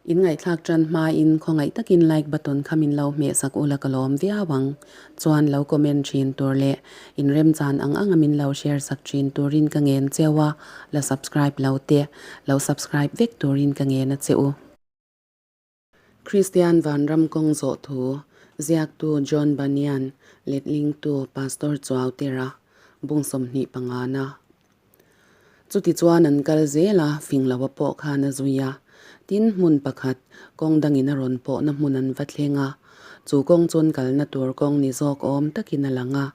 In ngaihthlak tan hmain khawngaih takin like button kha min lo hmeh sak ula ka lawm viau ang. Chuan lo comment thin tur leh in remchan ang anga min lo share sak thin turin ka ngen cheu a, la subscribe lo te lo subscribe vek turin ka ngen a che u. Kristian Vanram kawng zawh thu ziaktu John Bunyan letlingtu Pastor Chuau Tera bung 25 na. Chutichuan an kal zel a, fing lo a pawh khan a zui a. Tin, hmun pakhat, kawng dangin a rawn pawhna hmun an va thleng a. Chu kawng chuan kalna tur kawng ni zawk awm takin a lang a.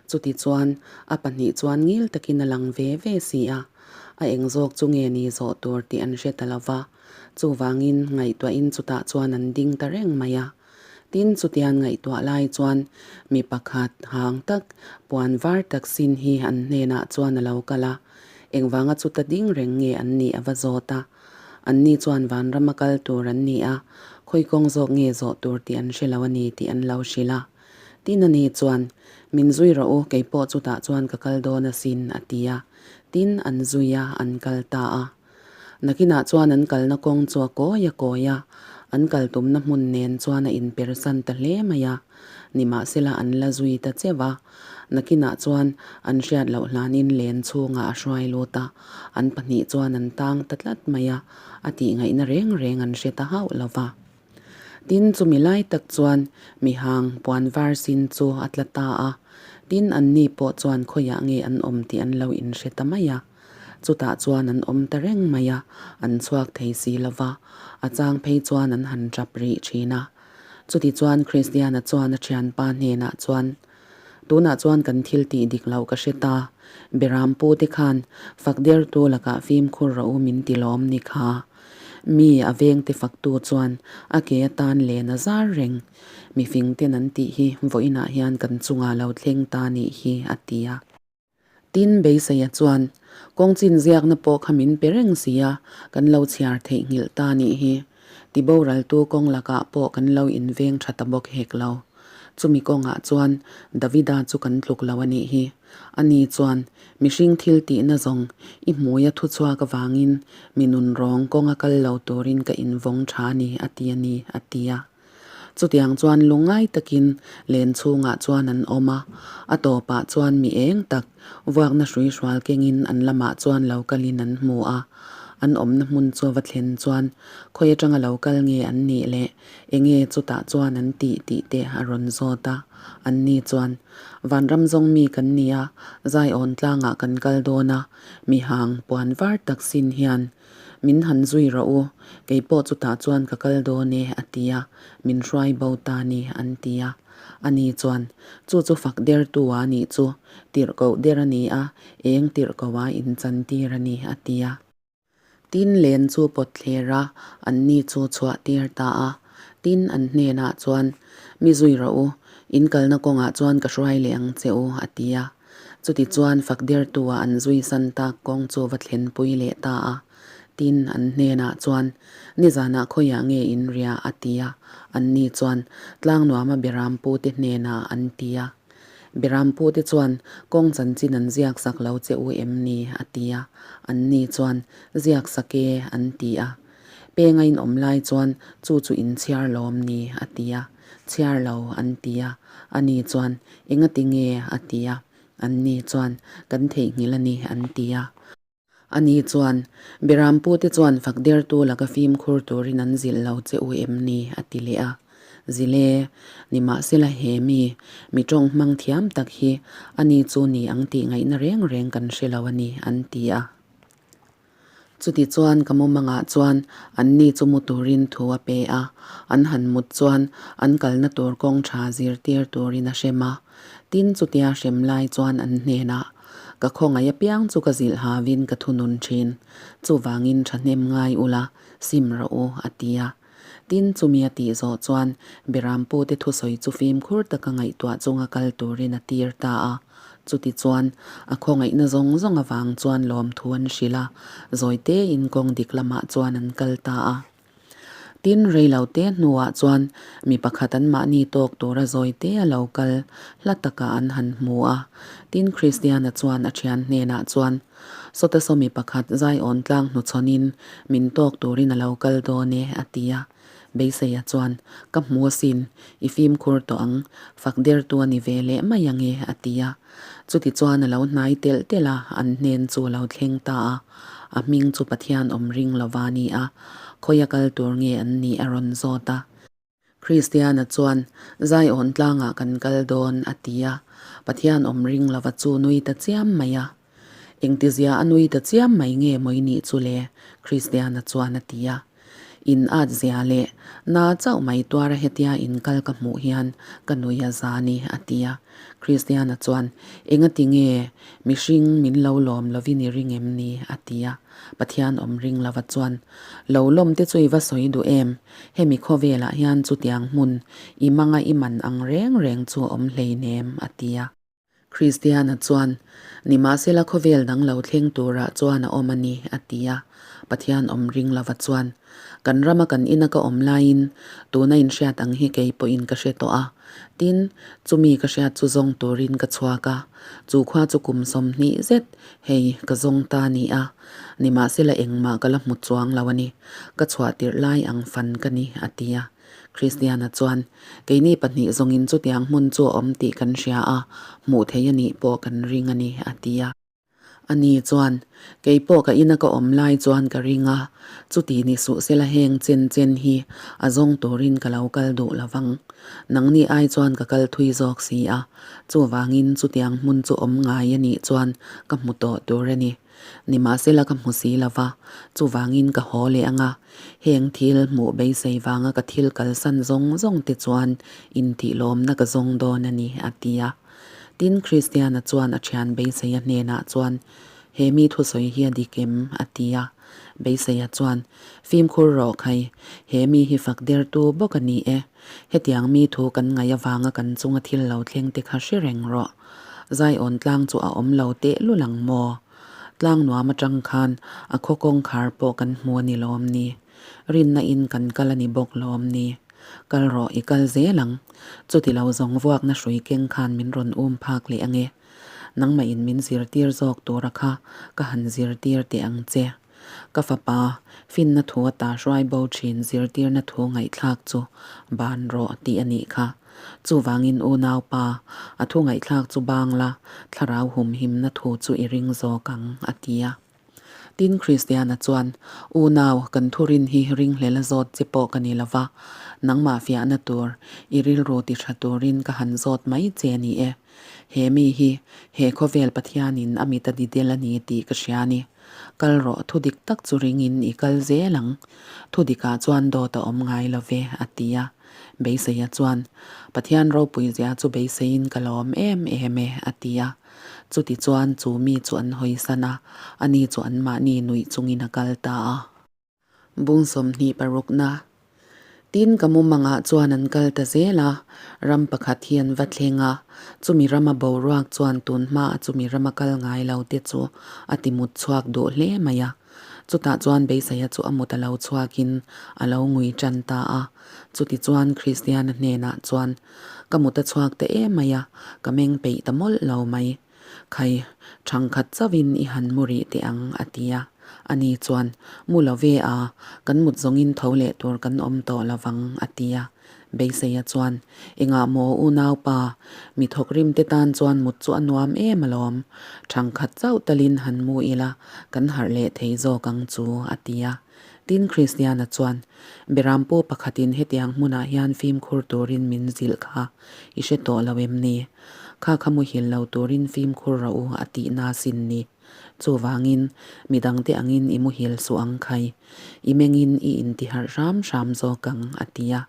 Chutichuan, a pahnih chuan ngil takin a lang ve ve si a. A eng zawk chu nge ni zawh tur tih an hre ta lo va. Chuvangin, ngaihtuahin chutah chuan an ding ta reng mai a. Tin, chutian ngaihtuah lai chuan mi pakhat hang tak, puan var tak sin hi an hnenah chuan a lo kal a. Engvanga chuta ding reng nge an nih a va zawt a. Anni chuan vanrama kal tur an ni a, khawi kawng zawk nge zawh tur tih an hre lo a ni tih an lo hrilh a. Tin ani chuan, Min zui rawh u, kei pawh chutah chuan ka kal dawn asin, a ti a. Tin, an zui a, an kal ta a. Nakinah chuan an kalna kawng chu a kawi a kawi a, an kal tumna hmun nen chuan a inpersan ta hle mai a. Nimahsela an la zui ta cheuh a, nakinah chuan an hriat loh hlanin len chhungah a hruai lut a, an pahnih chuan an tang ta tlat mai a, a tihngaihna reng reng an hre ta hauh lo va. Tin, chumi lai tak chuan mihang puan var sin chu a tla ta a, tin anni pawh chuan khawiah nge an awm tih an lo inhre ta mai a. Chutah chuan an awm ta reng mai a, an chhuak thei si lo va, a chang phei chuan an han tap rih thin a. Chutichuan Kristiana chuan a thianpa hnenah chuan, Tunah chuan kan thil tih dik loh ka hre ta, Beram pu te khan fak dertu lakah fimkhur rawh u min ti lawm ni kha. Mi a vengte faktu chuan a ke atan len a zar reng. Mifing ten an tih hi vawiinah hian kan chungah lo thleng ta nih hi, a ti a. Tin, Beiseia chuan, Kawng chin ziakna pawh kha min pe reng si a, kan lo chhiar theihnghilh ta nih hi. Ti boraltu kawng lakah pawh kan lo inveng tha ta bawk hek lo. Chumi kawngah chuan Davida chu kan tluk lo a nih hi. Ani chuan, Mihring thil tihna zawng i hmuia thuchhuak avangin mi nunrawng kawnga kal lo turin ka invawng tha a ni, a ti a ni, a ti a. Chutiang chuan lungngai takin len chhungah chuan an awm a, a tawpah chuan mi eng tak vuakna hrui hrual kengin an lamah chuan lo kalin an hmu a. An awmna hmun chu va thlen chuan khawi atanga lo kal nge an nih leh enge chutah chuan an tih tih te a rawn zawt a. Anni chuan, Vanram zawng mi kan ni a, Zaiawn tlangah kan kal dawn a, mi hang puan var tak sin hian Min han zui rawh u, kei pawh chutah chuan ka kal dawn e, a ti a, min hruai bo ta ni, an ti a. Ani chuan, Chu chu fak dertu a nih chu, tirhkoh der a ni a, eng tirhkoh a inchantir a ni, a ti a. Tin, len chu pawt thler a, anni chu chhuah tir ta a. Tin, an hnenah chuan, Mi zui rawh u, in kalna kawngah chuan ka hruai leh ang che u, a ti a. Chutichuan fakdertua an zui san tak kawng chu va thlenpui leh ta a. Tin, an hnenah chuan, Nizanah khawiah nge in ria? a ti a. Anni chuan, Tlangnuama Berampute hnenah an ti a. Berampute chuan, Kawng chanchin an ziak sak lo che u em ni? a ti a. Anni chuan, Ziak sak e, an ti a. Penga in awm lai chuan chu chu in chhiar lawm ni? a ti a. Chhiar lo, an ti a. Ani chuan, Engati nge? a ti a. Anni chuan, Kan theihnghilh a ni, an ti a. Ani chuan, Berampute chuan fak dertu laka fimkhur turin an zilh lo che u em ni? a ti leh a. Zile, nimahsela he mi, mi tawng hmang thiam tak hi ani chu ni ang tih ngaihna reng reng kan hre lo a ni, an ti a. Chutichuan ka mumangah chuan anni chu mu turin thu a pe a, an han mut chuan an kalna tur kawng tha zirtir turin a hrem a. Tin, chutia hrem lai chuan an hnenah, Ka khawngaih apiang chu ka zilh havin ka thunun thin, chuvangin thahnem ngai ula, sim rawh u, a ti a. Tin, chumi a tih zawh chuan Berampute thusawi chu fimkhur taka ngaihtuah chunga kal turin a tir ta a. Chutichuan, a khawngaihna zawng zawng avang chuan lawmthu an hrilh a, zawitein kawng dik lamah chuan an kal ta a. Tin, rei lo te hnuah chuan mi pakhat anmahni tawk tura zawi te a lo kal hla takah an han hmu a. Tin, Kristiana chuan a thian hnenah chuan, Sawta saw mi pakhat Zion tlang hnuchhawnin min tawk turin a lo kal dawn e, a ti a. Beiseia chuan, Ka hmu asin, i fimkhur tawh ang, fak dertu a ni ve leh mai ang e, a ti a. Chutichuan a lo hnai telh telh a, an hnen chu a lo thleng ta a. A hming chu Pathian awm ring lova a ni a, khawia kal tur nge an nih a rawn zawt a. Kristiana chuan, Zion tlangah kan kal dawn, a ti a. Pathian awm ring lova chu nui ta chiam mai a. Engtizia a nui ta chiam mai nge mawi nih chu le? Kristiana chuan a ti a. In at zia leh na chauh mai tuara hetia in kal ka hmuh hian ka nui a za ni, a ti a. Kristiana chuan, Engati nge mihring min lo lawm lovin i ring em ni? a ti a. Pathian awm ring lova chuan, Lo lawm te chu i va sawi duh em? Hemi khawvelah hian chutiang hmun i manga i man ang reng reng chu a awm hleinem, a ti a. Kristiana chuan, Nimahsela khawvel dang lo thleng turah chuan a awm a ni, a ti a. Pathian awm ring lova chuan, Kan rama kan ina ka awm laiin tuna inhriat ang hi kei pawhin ka hre tawh a. Tin, chumi ka hriat chu zawng turin ka chhuak a. Chu khua chu kum 20 zet hei ka zawng ta a ni a. Nimahsela engmah ka la hmu chuang lo a ni. Ka chhuah tirh lai ang fan ka ni, a ti a. Kristiana chuan, Keini pahnih zawngin chutiang hmun chu a awm tih kan hria a, hmuh theih a nih pawh kan ring a ni, a ti a. Ani chuan, Kei pawh ka ina ka awm lai chuan ka ring a, chuti ni suh sela heng chen chen hi a zawng turin ka lo kal duh lo vang. Nangni ai chuan ka kal thui zawk si a, chuvangin chutiang hmun chu awm ngai a nih chuan ka hmu tawh tur a ni. Nimahsela ka hmu si lo va, chuvangin ka haw leh ang a, heng thil hmuh beisei vanga ka thil kalsan zawng zawng te chuan intihlawmna ka zawng dawn a ni, a ti a. Tin, Kristiana chuan a thian Beiseia hnenah chuan, He mi thusawi hi a dik em? a ti a. Beiseia chuan, Fimkhur rawh khai, he mi hi fak dertu bawk a ni e. Hetiang mi thu kan ngaih avanga kan chunga thil lo thleng te kha hre reng rawh. Zion tlang chu a awm lo teh lul ang maw? Tlang nuam atang khan a khaw kawngkhar pawh kan hmu a ni lawm ni? Rinna in kan kal a ni bawk lawm ni? Kal rawh i kal zel ang. Chuti lo zawng vuakna hrui keng khan min rawn um phak leh ange. Nangmah in min zirtir zawk tura kha ka han zirtir teh ang che. Ka fapa, finna thu ata hruai bo thin zirtirna thu ngaihthlak chu ban rawh tih a nih kha. Chuvangin unaupa, a thu ngaihthlak chu bang la, thlarau humhimna thu chu i ring zawk ang, a ti a. Tin, Kristiana chuan, Unau, kan thurin hi ringhlel a zawt che pawh ka ni lo va, nangmah fiahna tur, i rilru ti tha turin ka han zawt mai che a ni e. He mi hi he khawvel Pathianin a mit a didel a ni tih ka hria a ni. Kal rawh, thu dik tak chu ringin i kal zel ang. Thu dikah chuan dawt a awm ngai lo ve, a ti a. Beiseia chuan, Pathian ropui zia chu beiseiin ka lawm em em e, a ti a. Chuti chuan chu mi chu an hawisan a, ani chu anmahni nuih chungin a kal ta a. Bung 26na. Tin, ka mumangah chuan an kal ta zel a, ram pakhat hi an va thleng a, chumi rama boruak chuan tun hmaa chumi rama kal ngai lo te chu a ti mut chhuak duh hle mai a. Chutah chuan Beiseia chu a mut a lo chhuakin a lo ngui tan ta a. Chuti chuan Kristiana hnenah chuan, Ka mut a chhuak ta em mai a, ka meng peih ta mawlh lo mai. Khai, thangkhat chauhin i han mu rih teh ang, a ti a. Ani chuan, Mu lo ve a, kan mut zawngin tho leh tur kan awm tawh lo vang, a ti a. Beiseia chuan, Engah maw unaupa, mi thawkrim te tan chuan mut chu a nuam em alawm. Thangkhat chauh talin han mu ila, kan harh leh thei zawk ang chu, a ti a. Tin, Kristiana chuan, Berampu pakhatin hetiang hmunah hian fimkhur turin min zilh kha i hre tawh lo em ni? Kha kha muhil lo turin fimkhur rawh u a tihna sin ni. Chuvangin, midangte angin i muhil suh ang khai. I mengin i intiharh hram hram zawk ang, a ti a.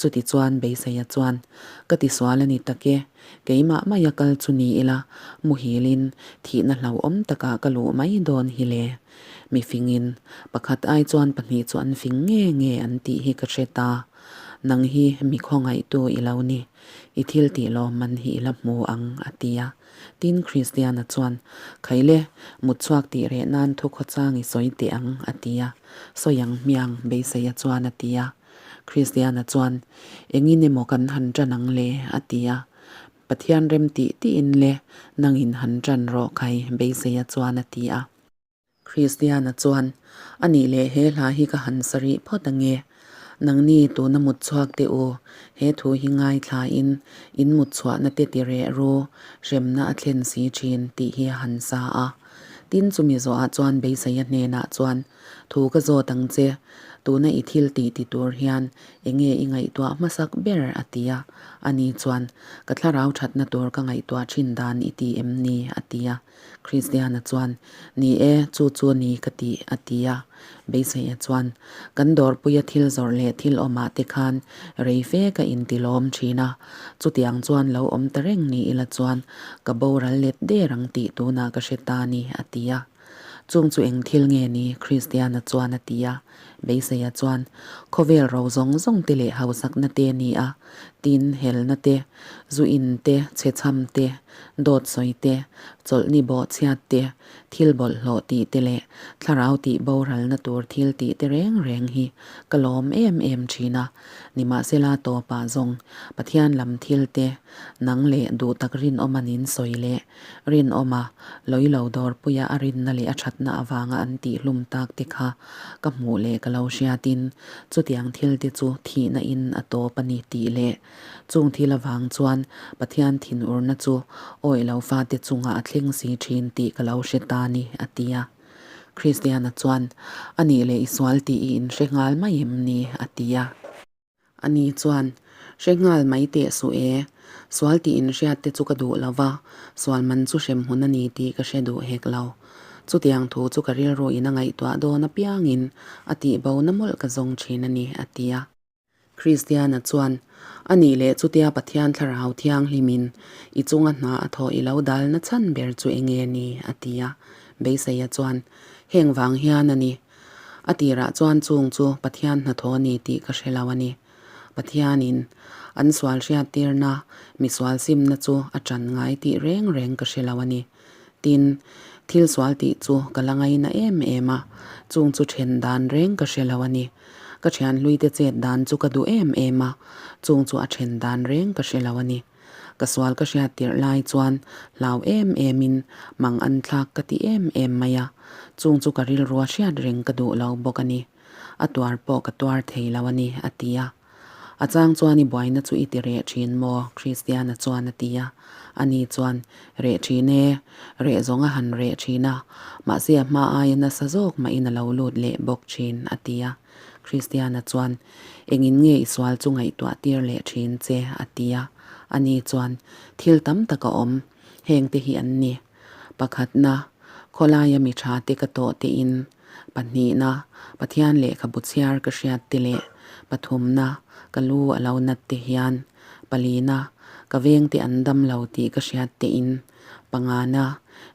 Chutichuan Beiseia chuan, Ka tisual a ni tak e, keimah maia kal chu ni ila, muhilin thihna hlauhawm takah ka luh mai dawn hi le. Mi fingin, pakhat ai chuan pahnih chu an fing nge nge an tih hi ka hre ta. Nang hi mi khawngaihtu i lo ni. I thil tih lawmman hi i la hmu ang, a ti a. Tin, Kristiana chuan, Khaile, mut chhuak tih reh nan thu khawchang i sawi teh ang, a ti a. Sawi ang hmiang, Beiseia chuan a ti a. Kristiana chuan, Engin emaw kan han ṭan ang le? a ti a. Pathian rem tih tiin le, nangin han ṭan rawh khai, Beiseia chuan a ti a. Kristiana chuan, A nih leh he hla hi ka han sa rih phawt ange. Nangni tuna mut chhuak teh u, he thu hi ngaithlain in mut chhuahna te ti reh ru, hremna a thlen si thin, tih hi a han sa a. Tin chumi zawhah chuan Beiseia hnenah chuan, Thu ka zawt ang che, tuna i thil tih ti tur hian enge i ngaihtuah hmasak ber? a ti a. Ani chuan, Ka thlarau thatna tur ka ngaihtuah thin dan i ti em ni? a ti a. Kristiana chuan, Ni e, chu chu ni ka ti, a ti a. Beiseia chuan, Kan dawrpuia thil zawrh leh thil awmah te khan rei fe ka intilawm thin a, chutiang chuan lo awm ta reng ni ila chuan ka boral let der ang tih tunah ka hre ta ni, a ti a. Chung chu eng thil nge ni? Kristiana chuan a ti a. Beiseia chuan, Khawvel ro zawng zawng te leh hausakna te ni a, tin, helna te, zu in te, chhechham te, dawt sawi te, chawlhni bawhchhiat te, thil bawlhhlawh tih te leh thlarau tih boralna tur thil tih te reng reng hi ka lawm em em thin a. Nimahsela tawpah zawng Pathian lam thil te, nang leh duh tak rinawma nin sawi leh Rinawma, Lawilo dawrpuia a rinna leh a thatna avanga an tihhlum tak te kha ka hmuh leh ka lo hriatin chutiang thil te chu thihna in a tawp a ni tih leh chung thil avang chuan Pathian thinurna chu awih lo fate chungah a thleng si thin tih ka lo hre ta ni, a ti a. Kristiana chuan, A nih leh i sual tih i inhre nghal mai em ni? a ti a. Ani chuan, Hre nghal mai teh suh e, sual tih inhriat te chu ka duh lo va, sual man chu hrem hun a ni tih ka hre duh hek lo. Chutiang thu chu ka rilru in a ngaihtuah dawn apiangin a tihbo na mawlh ka zawng thin a ni, a ti a. Kristiana chuan, A nih leh chutia Pathian Thlarau Thianghlimin i chunga hna a thawh i lo dalna chhan ber chu eng nge ni? a ti a. Beiseia chuan, Heng vang hian a ni. A tirah chuan chung chu Pathian hnathawh a ni tih ka hre lo a ni. Pathianin an sual hriattirna, misual simna chu a ṭan ngai tih reng reng ka hre lo a ni. Tin, thil sual tih chu ka la ngaina em em a, chung chu ṭhen dan reng ka hre lo a ni. Ka ṭhian hluite chet dan chu ka duh em em a, chung chu a ṭhen dan reng ka hre lo a ni. Ka sual ka hriat tirh lai chuan hlau em emin mang an thlak ka ti em em mai a, chung chu ka rilrua hriat reng ka duh lo bawk a ni. A tuar pawh ka tuar thei lo a ni, a ti a. A chang chuan i buaina chu i ti reh thin maw? Kristiana chuan a ti a. Ani chuan, Reh thin e, reh zawng a han reh thin a, mahse a hma aia nasa zawk mahin a lo lut leh bawk thin, a ti a. Kristiana chuan, Engin nge i sual chu ngaihtuah tir leh thin che? a ti a. Ani chuan, Thil tam tak a awm, hengte hi an ni. Pakhatna, khawlaia mi tha te ka tawh tein. Pahnihna, Pathian lehkhabu chhiar ka hriat te leh pathumna, ka lu a lo nat te hian. Palina, ka vengte an dam lo tih ka hriat tein. Pangana,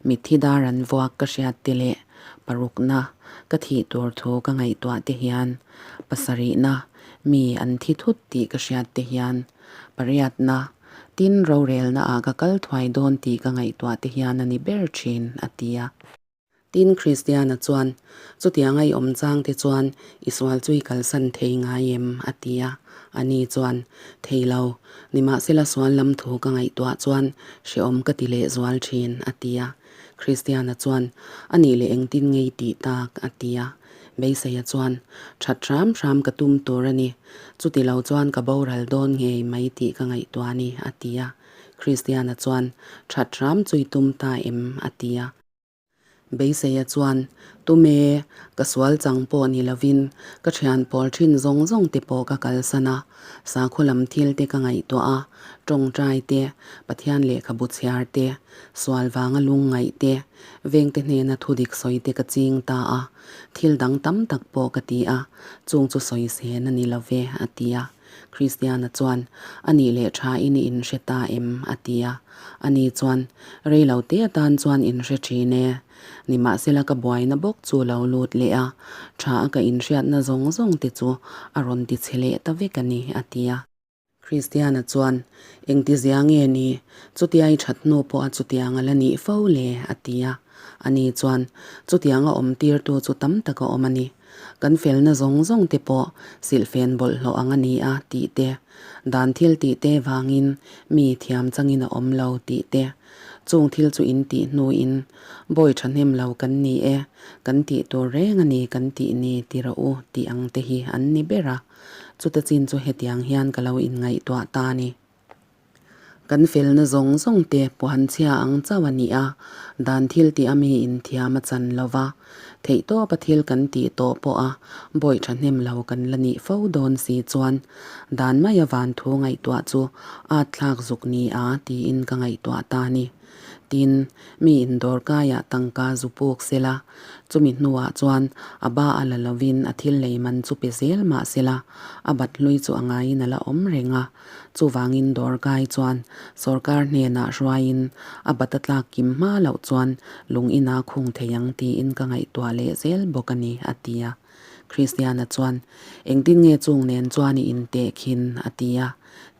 mitthi dar an vuak ka hriat te leh parukna, ka thih tur thu ka ngaihtuah te hian. Pasarihna, mi an thi thut tih ka hriat te hian. Pariatna, tin rorelna ah ka kal thuai dawn tih ka ngaihtuah te hian a ni ber thin, a ti a. Tin, Kristiana chuan, Chutianga i awm chang te chuan i sual chu i kalsan thei ngai em? a ti a. Ani chuan, Thei lo, nimahsela sual lam thu ka ngaihtuah chuan hrehawm ka ti leh zual thin, a ti a. Kristiana chuan, A nih leh engtin nge i tih tak? a ti a. Beiseia chuan, That hram hram ka tum tur a ni, chuti lo chuan ka boral dawn ngei mai tih ka ngaihtuah a ni, a ti a. Kristiana chuan, That hram chu i tum ta em? a ti a. Beiseia chuan, Tume, ka sual chang pawh ni lovin ka thian pawl thin zawng zawng te pawh ka kalsan a, sakhaw lam thil te ka ngaihtuah a, tawngtai te, Pathian lehkhabu chhiar te, sual vanga lungngaih te, vengte hnena thudik sawi te ka ching ta a, thil dang tam tak pawh ka ti a, chung chu sawi sen a ni lo ve, a ti a. Kristiana chuan, A nih leh tha in i inhre ta em? a ti a. Ani chuan, Rei lo te atan chuan inhre thin e. Nimahsela ka buaina bawk chu lo lut leh a, tha a ka inhriatna zawng zawng te chu a rawn ti chhe leh ta vek a ni, a ti a. Kristiana chuan, Engtizia nge ni? Chutia i that hnu pawh a chutiang a la nih fo le, a ti a. Ani chuan, Chutianga awm tirtu chu tam tak a awm a ni. Kan felna zawng zawng te pawh silhfen bawlhhlawh ang a ni a tih te, dan thil tih te vangin mi thiam changin a awm lo tih te, chung thil chu in tih hnuin bawi thahnem lo kan ni e, kan tih tur reng a ni kan tih ni ti rawh u tih ang te hi an ni ber a. Chuta chin chu hetiang hian ka lo inngaihtuah ta a ni. Kan felna zawng zawng te puanchhia ang chauh a ni a, dan thil tih a mi inthiam a chan lo va, theihtawp a thil kan tih tawh pawh a bawih thahnem lo kan la nih fo dawn si chuan dan mai a van thu ngaihtuah chu at thlak zuk ni a tiin ka ngaihtuah ta a ni. Tin, mi indawrkaiah tangka zu puk sela, chumi hnuah chuan a ba a la lovin a thil lei man chu pe zel mah sela, a bat hlui chu a ngaiin a la awm reng a. Chuvangin dawrkai chuan sorkar hnenah hruaiin a bat a tlak kim hma loh chuan lung ina khung thei ang tiin ka ngaihtuah leh zel bawk a ni, a ti a. Kristiana chuan, Engtin nge chung nen chuan i inteh khin? a ti a.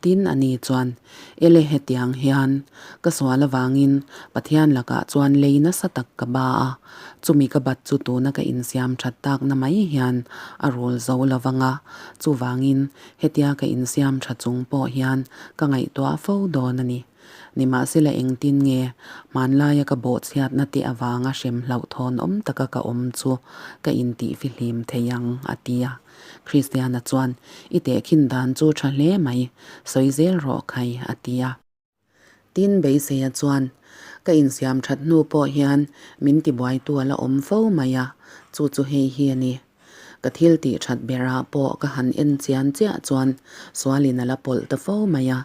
Tin, ani chuan, Ele hetiang hian ka sual avangin Pathian lakah chuan lei nasa tak ka ba a, chumi ka bat chu tuna ka insiam that takna mai hian a rul zo lo vang a, chuvangin Hetia ka insiam tha chung pawh hian ka ngaihtuah fo dawn a ni. Nimahsela engtin nge hmanlaia ka bawhchhiatna te avanga hrem hlauhthawn awm taka ka awm chu ka intihfihlim thei ang, a ti a. Kristiana chuan, I tehkhin dan chu tha hle mai, sawi zel rawh khai, a ti a. Tin, Beiseia chuan, Ka insiam that hnu pawh hian min tibuaitu a la awm fo mai a, chu chu hei hi a ni. Ka thil tih that berah pawh ka han en chian chiah chuan sualin a la pawlh ta fo mai a,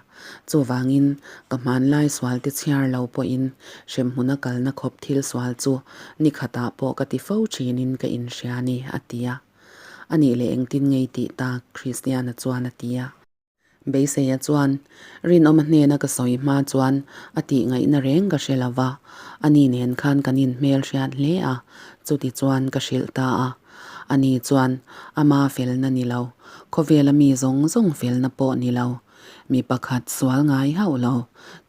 chuvangin ka hmanlai sualte chhiar lo pawhin hremhmuna kalna khawp thil sual chu ni khatah pawh ka ti fo thinin ka inhria a ni, a ti a. A nih leh engtin ngei tih tak? Kristiana chuan a ti a. Beiseia chuan Rinawma hnena ka sawi hma chuan a tih ngaihna reng ka hre lo va, ani nen khan kan inhmel hriat hle a, chuti chuan ka hrilh ta a. Ani chuan ama felna ni lo, khawvela mi zawng zawng felna pawh ni lo, mi pakhat sual ngai hauh lo,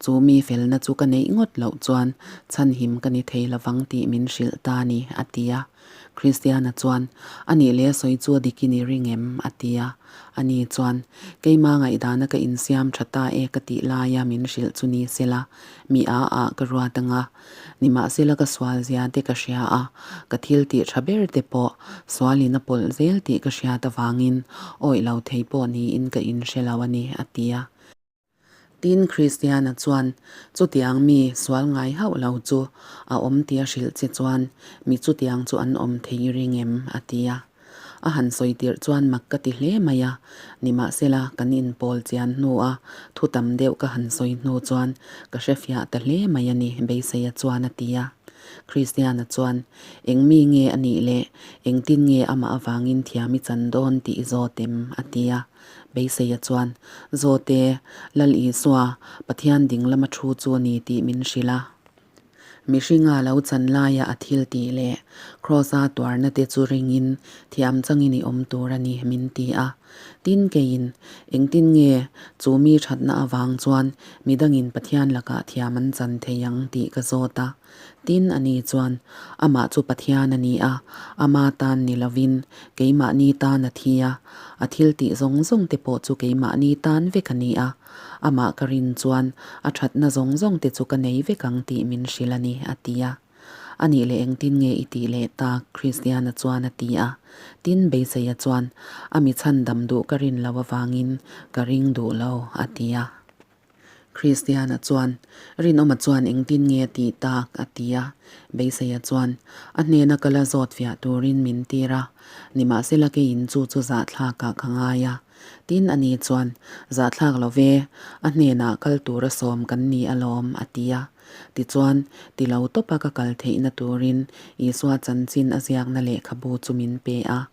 chu mi felna chu ka neih ngawt loh chuan chhanhim ka ni thei lovang tih min hrilh ta a ni, a ti a. Kristiana chuan, A nih leh a sawi chu a dik i ni ring em? a ti a. Ani chuan, Keima ngaihdana ka insiam tha ta e ka tih laia min hrilh chu ni sela, mi a ah ka ruat ang a. Nimahsela ka sual zia te ka hria a, ka thil tih tha ber te pawh sualin a pawlh zel tih ka hriat avangin awih lo thei pawh niin ka inhre lo a ni, a ti a. Tin, Kristiana chuan chutiang mi sual ngai hauh lo chu a awm tia hrilh che chuan mi chutiang chu an awm thei ring em? a ti a. A han sawi tirh chuan mak ka ti hle mai a, nimahsela kan inpawl chian hnua thu tam deuh ka han sawi hnu chuan ka hrefiah ta hle mai a ni, Beiseia chuan a ti a. Kristiana chuan, Eng mi nge a nih leh engtin nge amah avangin thiam i chan dawn tih i zawt em? a ti a. Beiseia chuan, Zawte, Lal Isua, Pathian ding lama thu chu a ni tih min hrilh a. Mihringa lo chan laia a thil tih leh Kraws-a tuarna te chu ringin thiam changin i awm tur a ni, min ti a. Tin, keiin, Engtin nge chu mi thatna avang chuan midangin Pathian lakah thiam an chan thei ang tih ka zawt a. Tin, ani chuan, Amah chu Pathian a ni a, ama tan ni lovin keimahni tan a thi a, a thil tih zawng zawng te pawh chu keimahni tan vek a ni a, amah ka rin chuan a thatna zawng zawng te chu ka nei vek ang tih min hrilh a ni, a ti a. A nih leh engtin nge i tih leh tak? Kristiana chuan a ti a. Tin, Beiseia chuan, A mi chhandam duh ka rin loh avangin ka ring duh lo, a ti a. Kristiana chuan, Rinawma chuan engtin nge a tih tak? a ti a. Beiseia chuan, A hnena ka la zawt fiah turin min tir a, nimahsela keiin chu chu zahthlakah ka ngai a. Tin, ani chuan, Zahthlak lo ve, a hnenah kal tura sawm kan ni alawm, a ti a. Tichuan, ti lo tawpa ka kal theihna turin Isua chanchin a ziakna lehkhabu chu min pe a.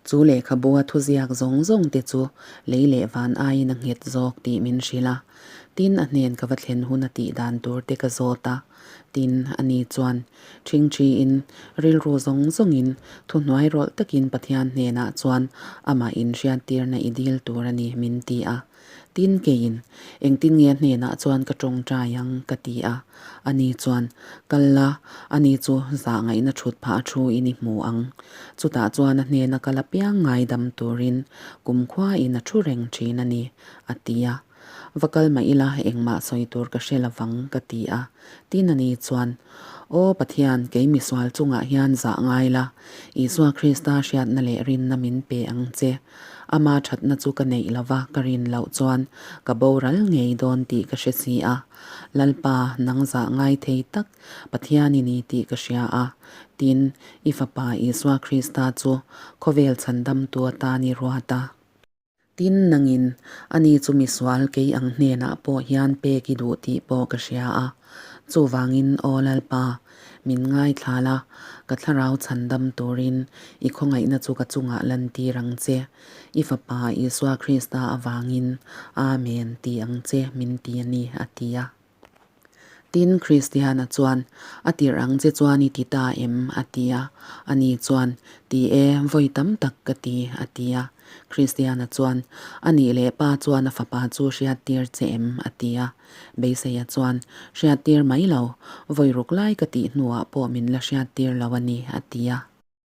Chu lehkhabua thuziak zawng zawng te chu lei leh van aiin a nghet zawk tih min hrilh a. Tin, a hnen ka va thlen hun a tih dan tur te ka zawt a. Tin, ani chuan ṭhingṭhiin, rilru zawng zawngin, thuhnuai rawlh takin Pathian hnenah chuan amah inhriattirna i dil tur a ni min ti a. Tin keiin, Engtin nge a hnenah chuan ka tawngtai ang? ka ti a. Ani chuan, Kal la, ani chu zah ngaihna thut phah a thu in i hmu ang. Chutah chuan a hnena kal apiang ngaidam turin kumkhuain a thu reng thin a ni, a ti a. Va kal mah ila engmah sawi tur ka hre lovang, ka ti a. Tin ani chuan, Aw Pathian, kei misual chungah hian zah ngai la, Isua Krista hriatna leh rinna min pe ang che. Ama thatna chu ka neih lova ka rin loh chuan ka boral ngei dawn tih ka hre si a. Lalpa, nang zah ngai thei tak Pathian i ni tih ka hria a. Tin, i Fapa Isua Krista chu khawvel chhandamtu atan i ruat a. Tin, nangin, ani chu misual kei ang hnenah pawh hian pek i duh tih pawh ka hria a. Chuvangin, Aw Lalpa, min ngaithla la, ka thlarau chhandam turin i khawngaihna chu ka chungah lantir ang che. I Fapa Isua Krista avangin, Amen, ti ang che, min ti a ni, a ti a. Tin, Kristiana chuan, A tirh ang che chuan i ti ta em? a ti a. Ani chuan, Ti e, vawi tam tak ka ti, a ti a. Kristiana chuan, A nih leh pa chuan a fapa chu hriattir che em? a ti a. Beiseia chuan, Hriattir mai lo, vawi ruk lai ka tih hnuah pawh min la hriattir lo a ni, a ti a.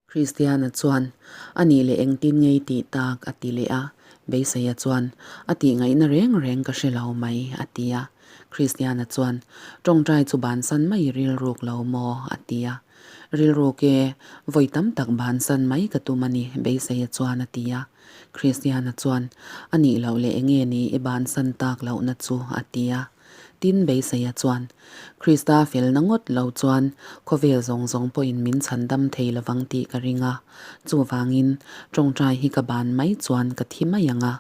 Kristiana chuan, A nih leh engtin nge i tih tak? a ti leh a. Beiseia chuan, A tih ngaihna reng reng ka hre lo mai, a ti a. Kristiana chuan, Tawngtai chu bansan mai i rilruk lo maw? a ti a. Rilruk e, vawi tam tak bansan mai ka tum a ni, Beiseia chuan a ti a. Kristiana chuan, A nih loh leh enge ni i bansan tak lohna chu? a ti a. Tin, Beiseia chuan, Krista felna ngawt lo chuan khawvel zawng zawng pawhin min chhandam thei lovang tih ka ring a. Chuvangin, tawngtai hi ka ban mai chuan ka thi mai ang a,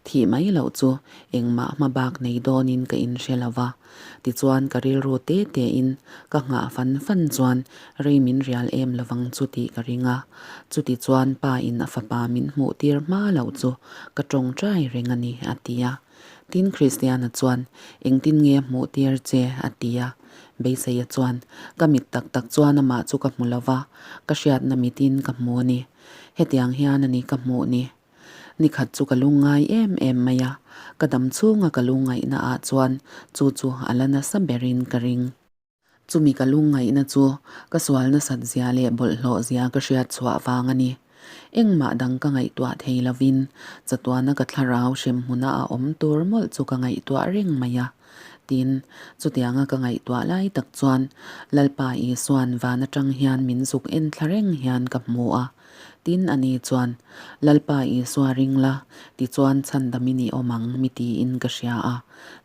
thih mai loh chu engmah hma bak nei dawnin ka inhre lo va. Tichuan, ka rilru te tein ka nghah fan fan chuan rei min rial em lovang chu tih ka ring a. Chutichuan, Pa in a fapa min hmuh tir hma loh chu ka tawngtai reng a ni, a ti a. Tin Kristiana chuan, Engtin nge hmuh tir che? a ti a. Beiseia chuan, Ka mit tak tak chuan amah chu ka hmu lo va, ka hriatna mitin ka hmu a ni. Hetiang hian a ni ka hmuh ni. Nikhat chu ka lungngai em em mai a, ka dam chhunga ka lungngaihna ah chuan chu chu a la nasa berin ka ring. Chumi ka lungngaihna chu ka sual nasat zia leh bawlhhlawh zia ka hriat chhuah vang a ni. Engmah dang ka ngaihtuah thei lovin chatuana ka thlarau hremhmuna a awm tur mawlh chu ka ngaihtuah reng mai a. Tin, chutianga ka ngaihtuah lai tak chuan Lalpa Isua'n van atang hian min zuk en thla reng hian ka hmu a. Tin, ani chuan, Lalpa Isua ring la, tichuan chhandamin i awm ang, mi tiin ka hria a.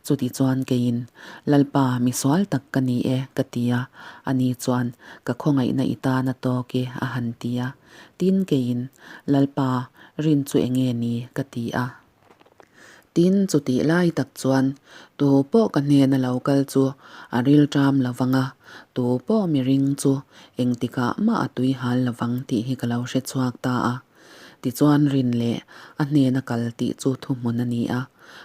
Chutichuan keiin, Lalpa, mi sual tak ka ni e, ka ti a. Ani chuan, Ka khawngaihna i tan a tawk e, a han ti a. Tin, keiin, Lalpa, rin chu enge ni? ka ti a. Tin, chutih lai tak chuan tu pawh ka hnena lo kal chu a rilṭam lo vang a, tu pawh miring chu engtikah mah a tui hal lo vang tih hi ka lo hre chhuak ta a. Tichuan rin leh a hnena kal tih chu thuhmun a ni a.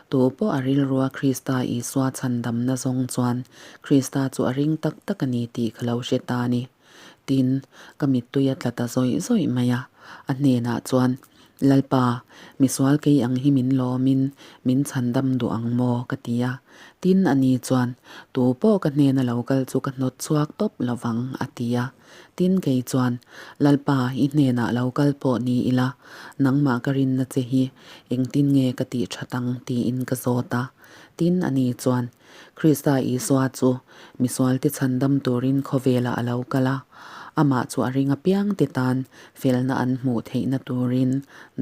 Tu pawh a rilrua Krista Isua chhandamna zawng chuan Krista chu a ring tak tak a ni tih ka lo hre ta a ni. Tin, ka mittui a tla ta zawih zawih mai a. A hnenah chuan, Lalpa, misual kei ang hi min lawmin min chhandam duh ang maw? ka ti a. Tin, ani chuan, Tu pawh ka hnena lo kal chu ka hnawt chhuak tawp lo vang, a ti a. Tin, kei chuan, Lalpa, i hnenah lo kal pawh ni ila, nangmah ka rinna che hi engtin nge ka tih that ang? tiin ka zawt a. Tin, ani chuan, Krista Isua chu misualte chhandam turin khawvelah a lo kal a, amah chu a ring apiangte tan felna an hmuh theihna turin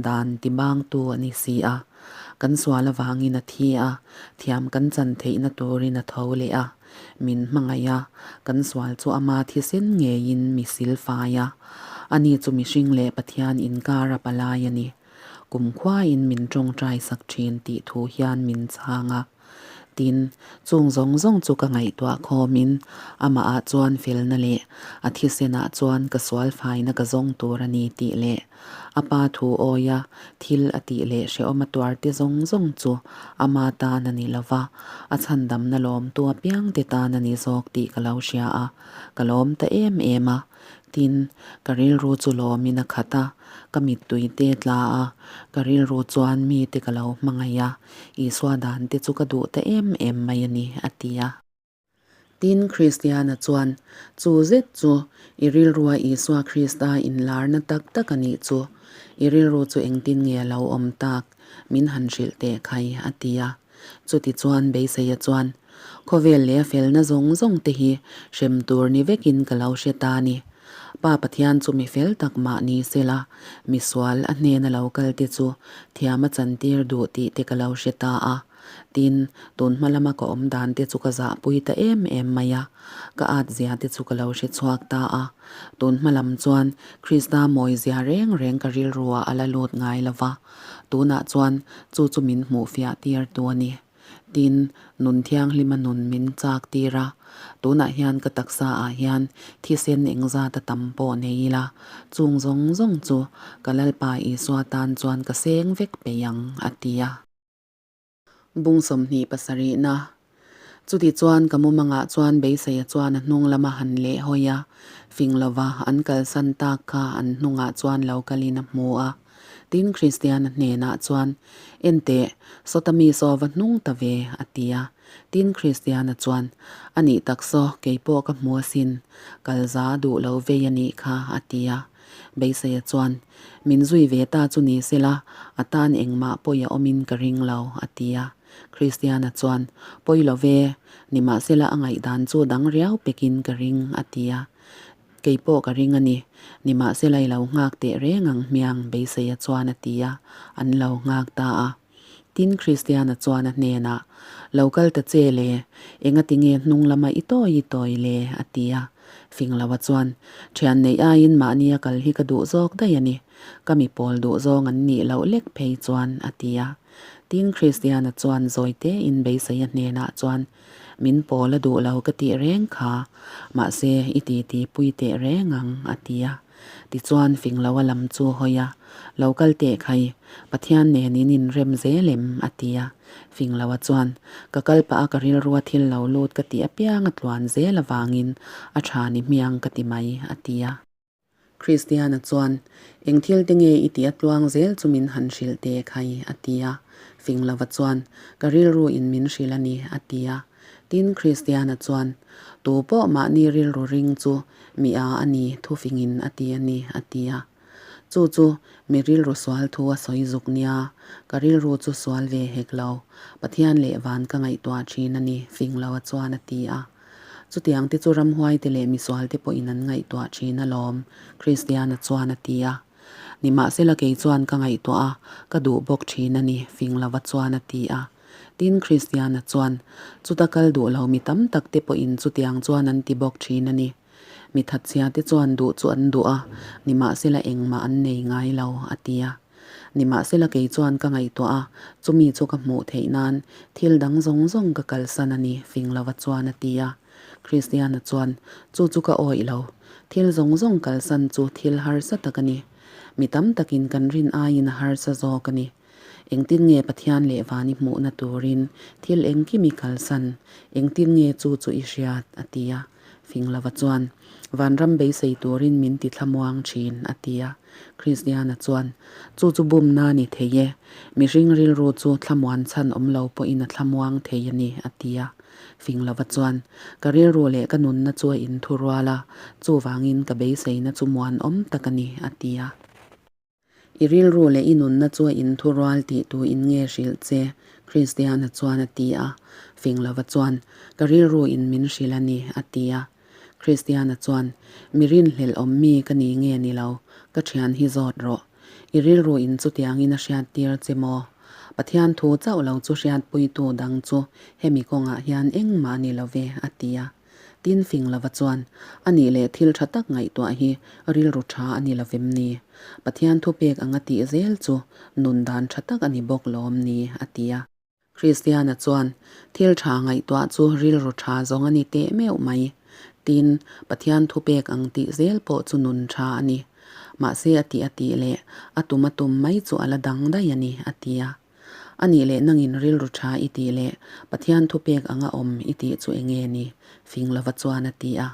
dan tibangtu a ni si a. Kan sual avangin a thi a, thiam kan chan theihna turin a tho leh a, min hmangaih a, kan sual chu ama thisen ngeiin mi silfai a. Ani chu mihring leh Pathian inkar a palai a ni. Kumkhuain min tawngtai sak thin tih thu hian min chhang a. Tin, chung zawng zawng chu ka ngaihtuah khawmin amahah chuan felna leh a thisenah chuan ka sual faina ka zawng tur a ni tih leh a pa thu awia thil a tih leh hrehawm a tuarte zawng zawng chu ama tan a ni lo va, a chhandamna lawmtu apiangte tan a ni zawk tih ka lo hria a, ka lawm ta em em a. Tin, ka rilru chu lawmin a khat a, ka mittui te tla a, ka rilru chuan mite ka lo hmangaih a, Isua dan te chu ka duh ta em em mai a ni, a ti a. Tin, Kristiana chuan, Chu zet chu i rilrua Isua Krista inlarna tak tak a nih chu, i rilru chu engtin nge a lo awm tak, min han hrilh teh khai, a ti a. Chutichuan Beiseia chuan, Khawvel leh a felna zawng zawng te hi hrem tur ni vekin ka lo hre ta a ni. Pa Pathian chu mi fel tak mah ni sela, misual a hnena lo kal te chu thiam a chantir duh tih te ka lo hre ta a. Tin, tun hma lama ka awm dan te chu ka zahpui ta em em mai a, ka at zia te chu ka lo hre chhuak ta a. Tun hma lam chuan Krista mawi zia reng reng ka rilruah a la lut ngai lo va, tunah chuan chu chu min hmuh fiah tir tu a ni. Tin, nun thianghlima nun min chak tir a, tunah hian ka taksa ah hian thisen engzat a tam pawh nei ila, chung zawng zawng chu ka Lalpa Isua tan chuan ka seng vek peih ang, a ti a. Bung 20 pasarihna. Chuti chuan ka mumangah chuan Beiseia chuan a hnung lama han leh hawi a, fing lova an kalsan tak kha an hnungah chuan lo kalin a hmu a. Tin, Kristiana hnenah chuan, Enteh, sawta mi saw va hnung ta ve, a ti a. Tin, Kristiana chuan, A nih tak saw, kei pawh ka hmu asin, kal za duh lo vei a nih kha, a ti a. Beiseia chuan, Min zui ve ta chu ni sela, a tan engmah pawi a awmin ka ring lo, a ti a. Kristiana chuan, Pawi lo ve, nimahsela a ngaihdan chu dang riau pekin ka ring, a ti a. Kei pawh ka ring a ni, nimahsela i lo nghak teh reng ang hmiang, Beiseia chuan a ti a, an lo nghak ta a. Tin, Kristiana chuan a hnenah, Lo kal ta che le, engati nge hnung lama i tawi i tawi le? a ti a. Fingloa chuan, Thian neih aiin mahni a kal hi ka duh zawk daih a ni, ka mi pawl duh zawng an nih loh lek phei chuan, a ti a. Tin, Kristiana chuan zawi tein beisei a hnenah chuan, Min pawl a duh lo ka tih reng kha, mahse i titi pui teh reng ang, a ti a. Tichuan Fingloa lam chu hawi a, Lo kal teh khai, Pathian nen in inrem zel em? a ti a. Fingloa chuan, Ka kal pah a ka rilrua thil lo lut ka tih apiang a tluan zel avangin a tha ni hmiang ka ti mai, a ti a. Kristiana chuan, Eng thil te nge i tih a tluang zel chu min han hrilh teh khai, a ti a. Fingloa chuan, Ka rilru in min hrilh a ni, a ti a. Tin, Kristiana chuan, Tu pawh mahni rilru ring chu mi a a ni, thufingin a ti a ni, a ti a. Chu chu mi rilru sual thu a sawi zuk nia, ka rilru chu sual ve hek lo, Pathian leh van ka ngaihtuah thin a ni, fing lo a chuan a ti a. Chutiang te chu ramhuaite leh misualte pawhin an ngaihtuah thin alawm, Kristiana chuan a ti a. Nimahsela kei chuan ka ngaihtuah a, ka duh bawk thin a ni, fing lova chuan a ti a. Tin, Kristiana chuan, Chuta kal duh lo mi tam tak te pawhin chutiang chuan an ti bawk thin a ni. Mi thatchhia te chuan duh chu an duh a, nimahsela engmah an nei ngai lo, a ti a. Nimahsela kei chuan ka ngaihtuah a, chumi chu ka hmuh theih nan thil dang zawng zawng ka kalsan a ni, fing lova chuan a ti a. Kristiana chuan, Chu chu ka awih lo. Thil zawng zawng kalsan chu thil harsa tak a ni. Mi tam takin kan rin aiin a harsa zawk a ni. Engtin nge Pathian leh van i hmuhna turin thil engkim i kalsan? Engtin nge chu chu i hriat? a ti a. Finglova chuan, Vanram beisei turin min ti thlamuang thin, a ti a. Kristiana chuan, Chu chu bumna a ni thei e. Mihring rilru chu thlamuan chhan awm lo pawhin a thlamuang thei a ni, a ti a. Finglova chuan, Ka rilru leh ka nunna chu a inthurual a, chuvangin ka beiseina chu muanawm tak a ni, a ti a. I rilru leh i nunna chu a inthurual tih tu in nge hrilh che? Kristiana chuan a ti a. Finglova chuan, Ka rilru in min hrilh a ni, a ti a. Kristiana chuan, Mi rinhlelh awm mi ka ni nge ni lo, ka thian hi zawt rawh. I rilru in chutiangin a hriattir che maw? Pathian thu chauh lo chu hriatpuitu dang chu hemi kawngah hian engmah ni lo ve, a ti a. Tin fing lova chuan, A nih leh thil tha tak ngaihtuah hi rilru tha a ni lovem ni? Pathian thupek anga tih zel chu nun dan tha tak a ni bawk lawm ni? a ti a. Kristiana chuan, Thil tha ngaihtuah chu rilru tha zawng a ni teh meuh mai. Tin, Pathian thupek ang tih zel pawh chu nun tha a ni. Mahse a tih a tih leh a tum a tum mai chu a la dang daih a ni, a ti a. A nih leh nangin rilru tha i tih leh Pathian thupek anga awm i tih chu enge ni? Fing lova chuan a ti a.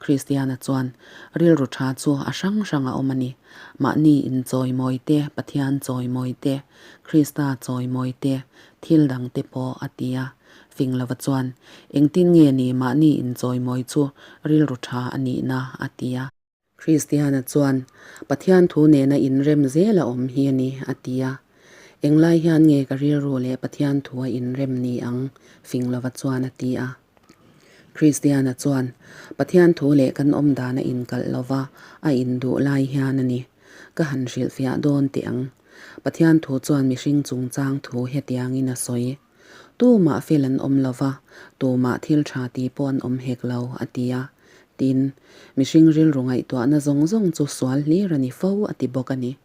Kristiana chuan, Rilru tha chu a hrang hrang a awm a ni. Mahni inchawimawi te, Pathian chawimawi te, Krista chawimawi te, thil dang te pawh a ti a. Fing lova chuan, Engtin nge ni mahni inchawimawi chu rilru tha a nihna? a ti a. Kristiana chuan, Pathian thu nena inrem zel a awm hi a ni, a ti a. Englai hian nge ka rilru leh Pathian thu a inrem ni ang? Fing lova chuan a ti a. Kristiana chuan, Pathian thu leh kan awm dan a inkalh lova, a induh lai hian a ni. Ka han hrilhfiah dawn teh ang. Pathian thu chuan mihring chungchang thu hetiangin a sawi. Tumah fel an awm lo va, tumah thil tha ti pawh an awm hek lo, a ti a. Tin, mihring rilru ngaihtuahna zawng zawng chu sual hlir a ni fo, a ti bawk a ni.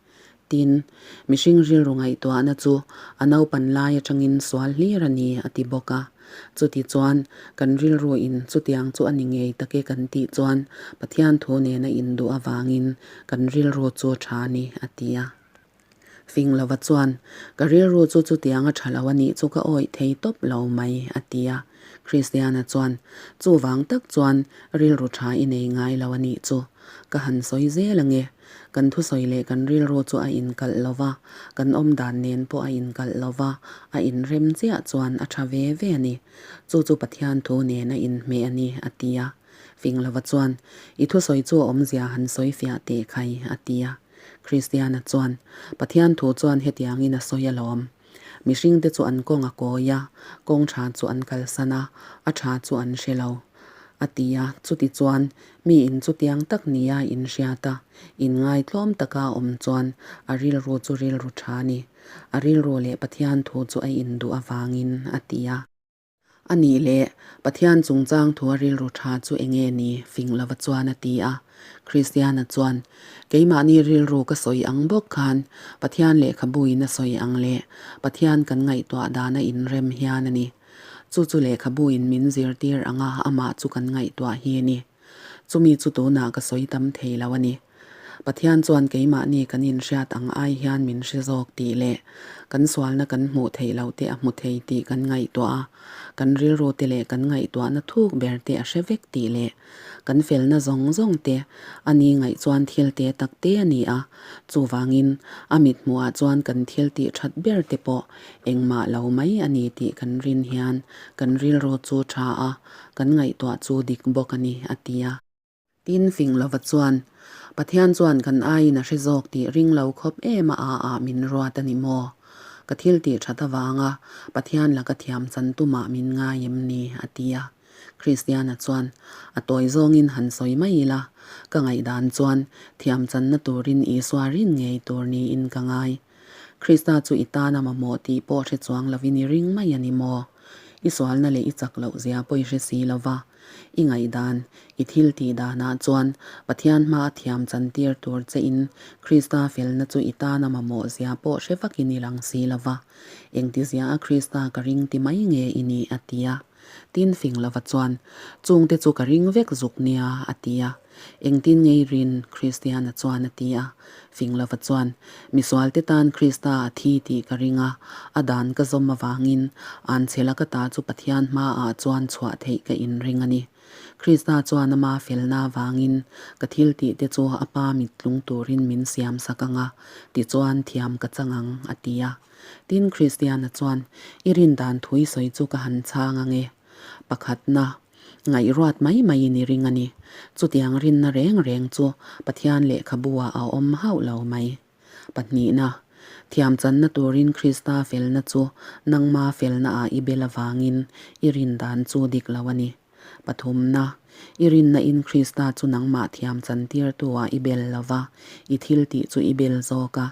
Tin, mihring rilru ngaihtuahna chu a naupan lai atangin sual hlir a ni, a ti bawk a. Chuti chuan, kan rilruin chutiang chu a ni ngei tak e kan tih chuan Pathian thu nena induh avangin kan rilru chu tha a ni, a ti a. Fing lova chuan, Ka rilru chu chutiang a tha lo a nih chu ka awih thei tawp lo mai, a ti a. Christiana chuan, Chuvang tak chuan rilru tha i nei ngai lo a nih chu. Ka han sawi zel ange. Kan thusawi leh kan rilru chu a inkalh lo va, kan awmdan nen pawh a inkalh lo va, a inrem chiah chuan a tha ve ve a ni. Chu chu Pathian thu nen a inhmeh a ni, a ti a. Fing lova chuan, I thusawi chu a awmzia han sawi fiah teh khai, a ti a. Kristiana chuan, Pathian thu chuan hetiangin a sawi alawm. Mihringte chu an kawng a kawi a, kawng tha chu an kalsan a, a tha chu an hre lo. A ti a, chuti chuan miin chutiang tak nia inhriat a, inngaitlawm taka a awm chuan a rilru chu rilru tha a ni. A rilru leh Pathian thu chu a induh avangin, a ti a. A nih leh, Pathian chungchang thua rilru tha chu eng nge ni? Fing lova chuan a ti a. Kristiana chuan, Keimahni rilru ka sawi ang bawk khan Pathian lehkhabuin a sawi ang leh Pathian kan ngaihtuah dana inrem hian a ni. Chu chu lehkhabuin min zirtir anga amah chu kan ngaihtuah hi a ni. Chumi chu tunah ka sawi tam thei lo a ni. Pathian chuan keimahni kan inhriat ang ai hian min hre zawk tih leh kan sualna kan hmuh theih loh te a hmu thei tih kan ngaihtuah a, kan rilru te leh kan ngaihtuahna thuk ber te a hre vek tih leh kan felna zawng zawng te a ni ngaih chuan thil te tak te a ni a, chuvangin a mithmuhah chuan kan thil tih that ber te pawh engmah lo mai a ni tih kan rin hian kan rilru chu tha a, kan ngaihtuah chu dik bawk a ni, a ti a. Tin, fing lova chuan, Pathian chuan kan aiin a hre zawk tih ring lo khawp em a a ah min ruat a ni maw? Ka thil tih that avanga Pathian laka thiam chan tumah min ngai em ni? a ti a. Kristiana chuan, A tawi zawngin han sawi mai ila, ka ngaihdan chuan thiam channa turin Isua rin ngei tur niin ka ngai. Krista chu i tana mamawh tih pawh hre chuang lovin i ring mai a ni maw? I sualna leh i chak loh zia pawh i hre si lo va. I ngaihdan, i thil tih danah chuan Pathian hma a thiam chantir tur che in Krista felna chu i tana mamawh zia pawh hre vakin i lang si lo va. Engtizia a Krista ka ring ti mai nge i nih? a ti a. Tin fing lova chuan, Chungte chu ka ring vek zuk nia, a ti a. Engtin ngei rin? Kristiana chuan a ti a. Fing lova chuan, Misualte tan Krista a thi tih ka ring a, a dan ka zawm avangin anchhela ka ta chu Pathian hmaah chuan chhuah theih ka inring a ni. Krista chuan ama felna avangin ka thil tihte chu a pa mit tlung turin min siam sak ang a, tichuan thiam ka chang ang, a ti a. Tin, Kristiana chuan, I rin dan thui sawi chu ka han chhang ang e. Pakhatna, ngaihruat mai maiin i ring a ni. Chutiang rinna reng reng chu Pathian lehkhabu-ah a awm hauh lo mai. Pahnihna, thiamchanna turin Krista felna chu nangma felnaah i bel avangin i rin dan chu dik lo a ni. Pathumna, i rinna in Krista chu nangmah thiam chantirtu-ah i bel lo va, i thil tih chu i bel zawk a,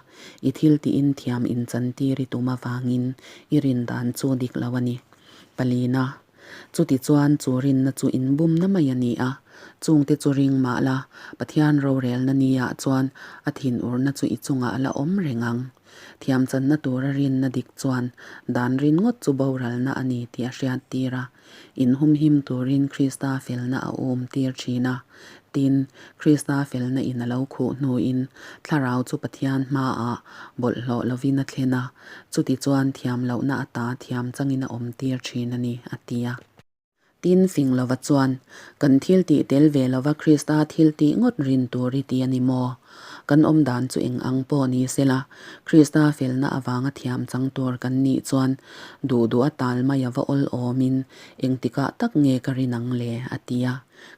i thil tihin thiam inchantir i tum avangin i rin dan chu dik lo a ni. Palina, chutichuan chu rinna chu inbumna mai a ni a, chungte chu ring mah la, Pathian rorelna niah chuan a thinurna chu i chungah a la awm reng ang. Thiamchanna tura rinna dik chuan dan rin ngawt chu boralna a ni tih a hriattir a. Inhumhim turin Krista felna a um tir thin a. Tin, Krista felna in a lo khuh hnuin Thlarau chu Pathian hmaah bawlhhlawh lovin a thlen a, chutichuan thiam lohna ata thiam changin a awm tir thin a ni, a ti a. Tin, fing lova chuan, Kan thil tih tel ve lova Krista thil tih ngawt rin tur i ti a ni maw? Kan awm dan chu eng ang pawh ni sela, Krista felna avanga thiam chang tur kan nih chuan duh duh a tal mai a va awl awmin engtikah tak nge ka rin ang le? a ti a.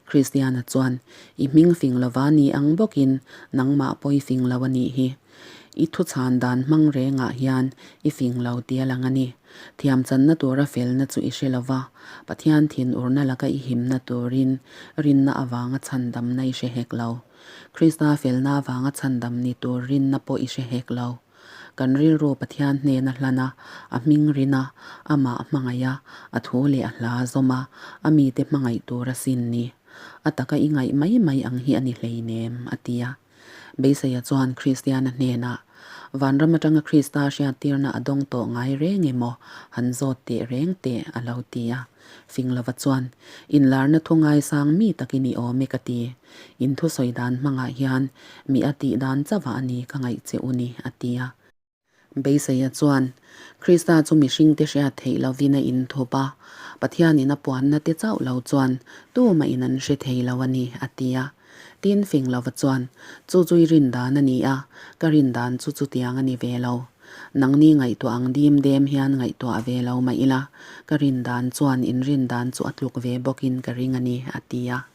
Kristiana chuan, I hming fing lova ni ang bawkin nangmah pawh i fing lo a nih hi. I thuchhan dan hmang rengah hian i fing lo ti a lang a ni. Thiamchanna tura felna chu i hre lo va, Pathian thinurna laka i himna turin rinna avanga chhandamna i hre hek lo. Krista felna avanga chhandam ni tur rinna pawh i hre hek lo. Kan rilru Pathian hnena hlan a, a hming rin a, amah hmangaih a, a thu leh a hla zawm a, a mite hmangaih tur a sin ni. A taka i ngaih mai mai ang hi a ni hleinem, a ti a. Beiseia chuan Kristiana hnenah, Vanram atanga Krista hriattirna a dawng tawh ngai reng emaw han zawt teh reng teh, a lo ti a. Finglova chuan, Inlarna thu ngaisang mi takin i awm e ka ti. In thusawi dan hmangah hian mi a tih dan chauhah a ni ka ngaih che u ni, a ti a. Beiseia chuan, Krista chu mihringte hriat theih lovin a inthup a, Pathianin a puanna te chauh lo chuan tumahin an hre thei lo a ni, a ti a. Tin, Finglova chuan, Chu chu i rin dan a ni a, ka rin dan chu chutiang a ni ve lo. Nangni ngaihtuah ang dim dem hian ngaihtuah ve lo mah ila, ka rin dan chuan in rin dan chu a tluk ve bawkin ka ring a ni, a ti a.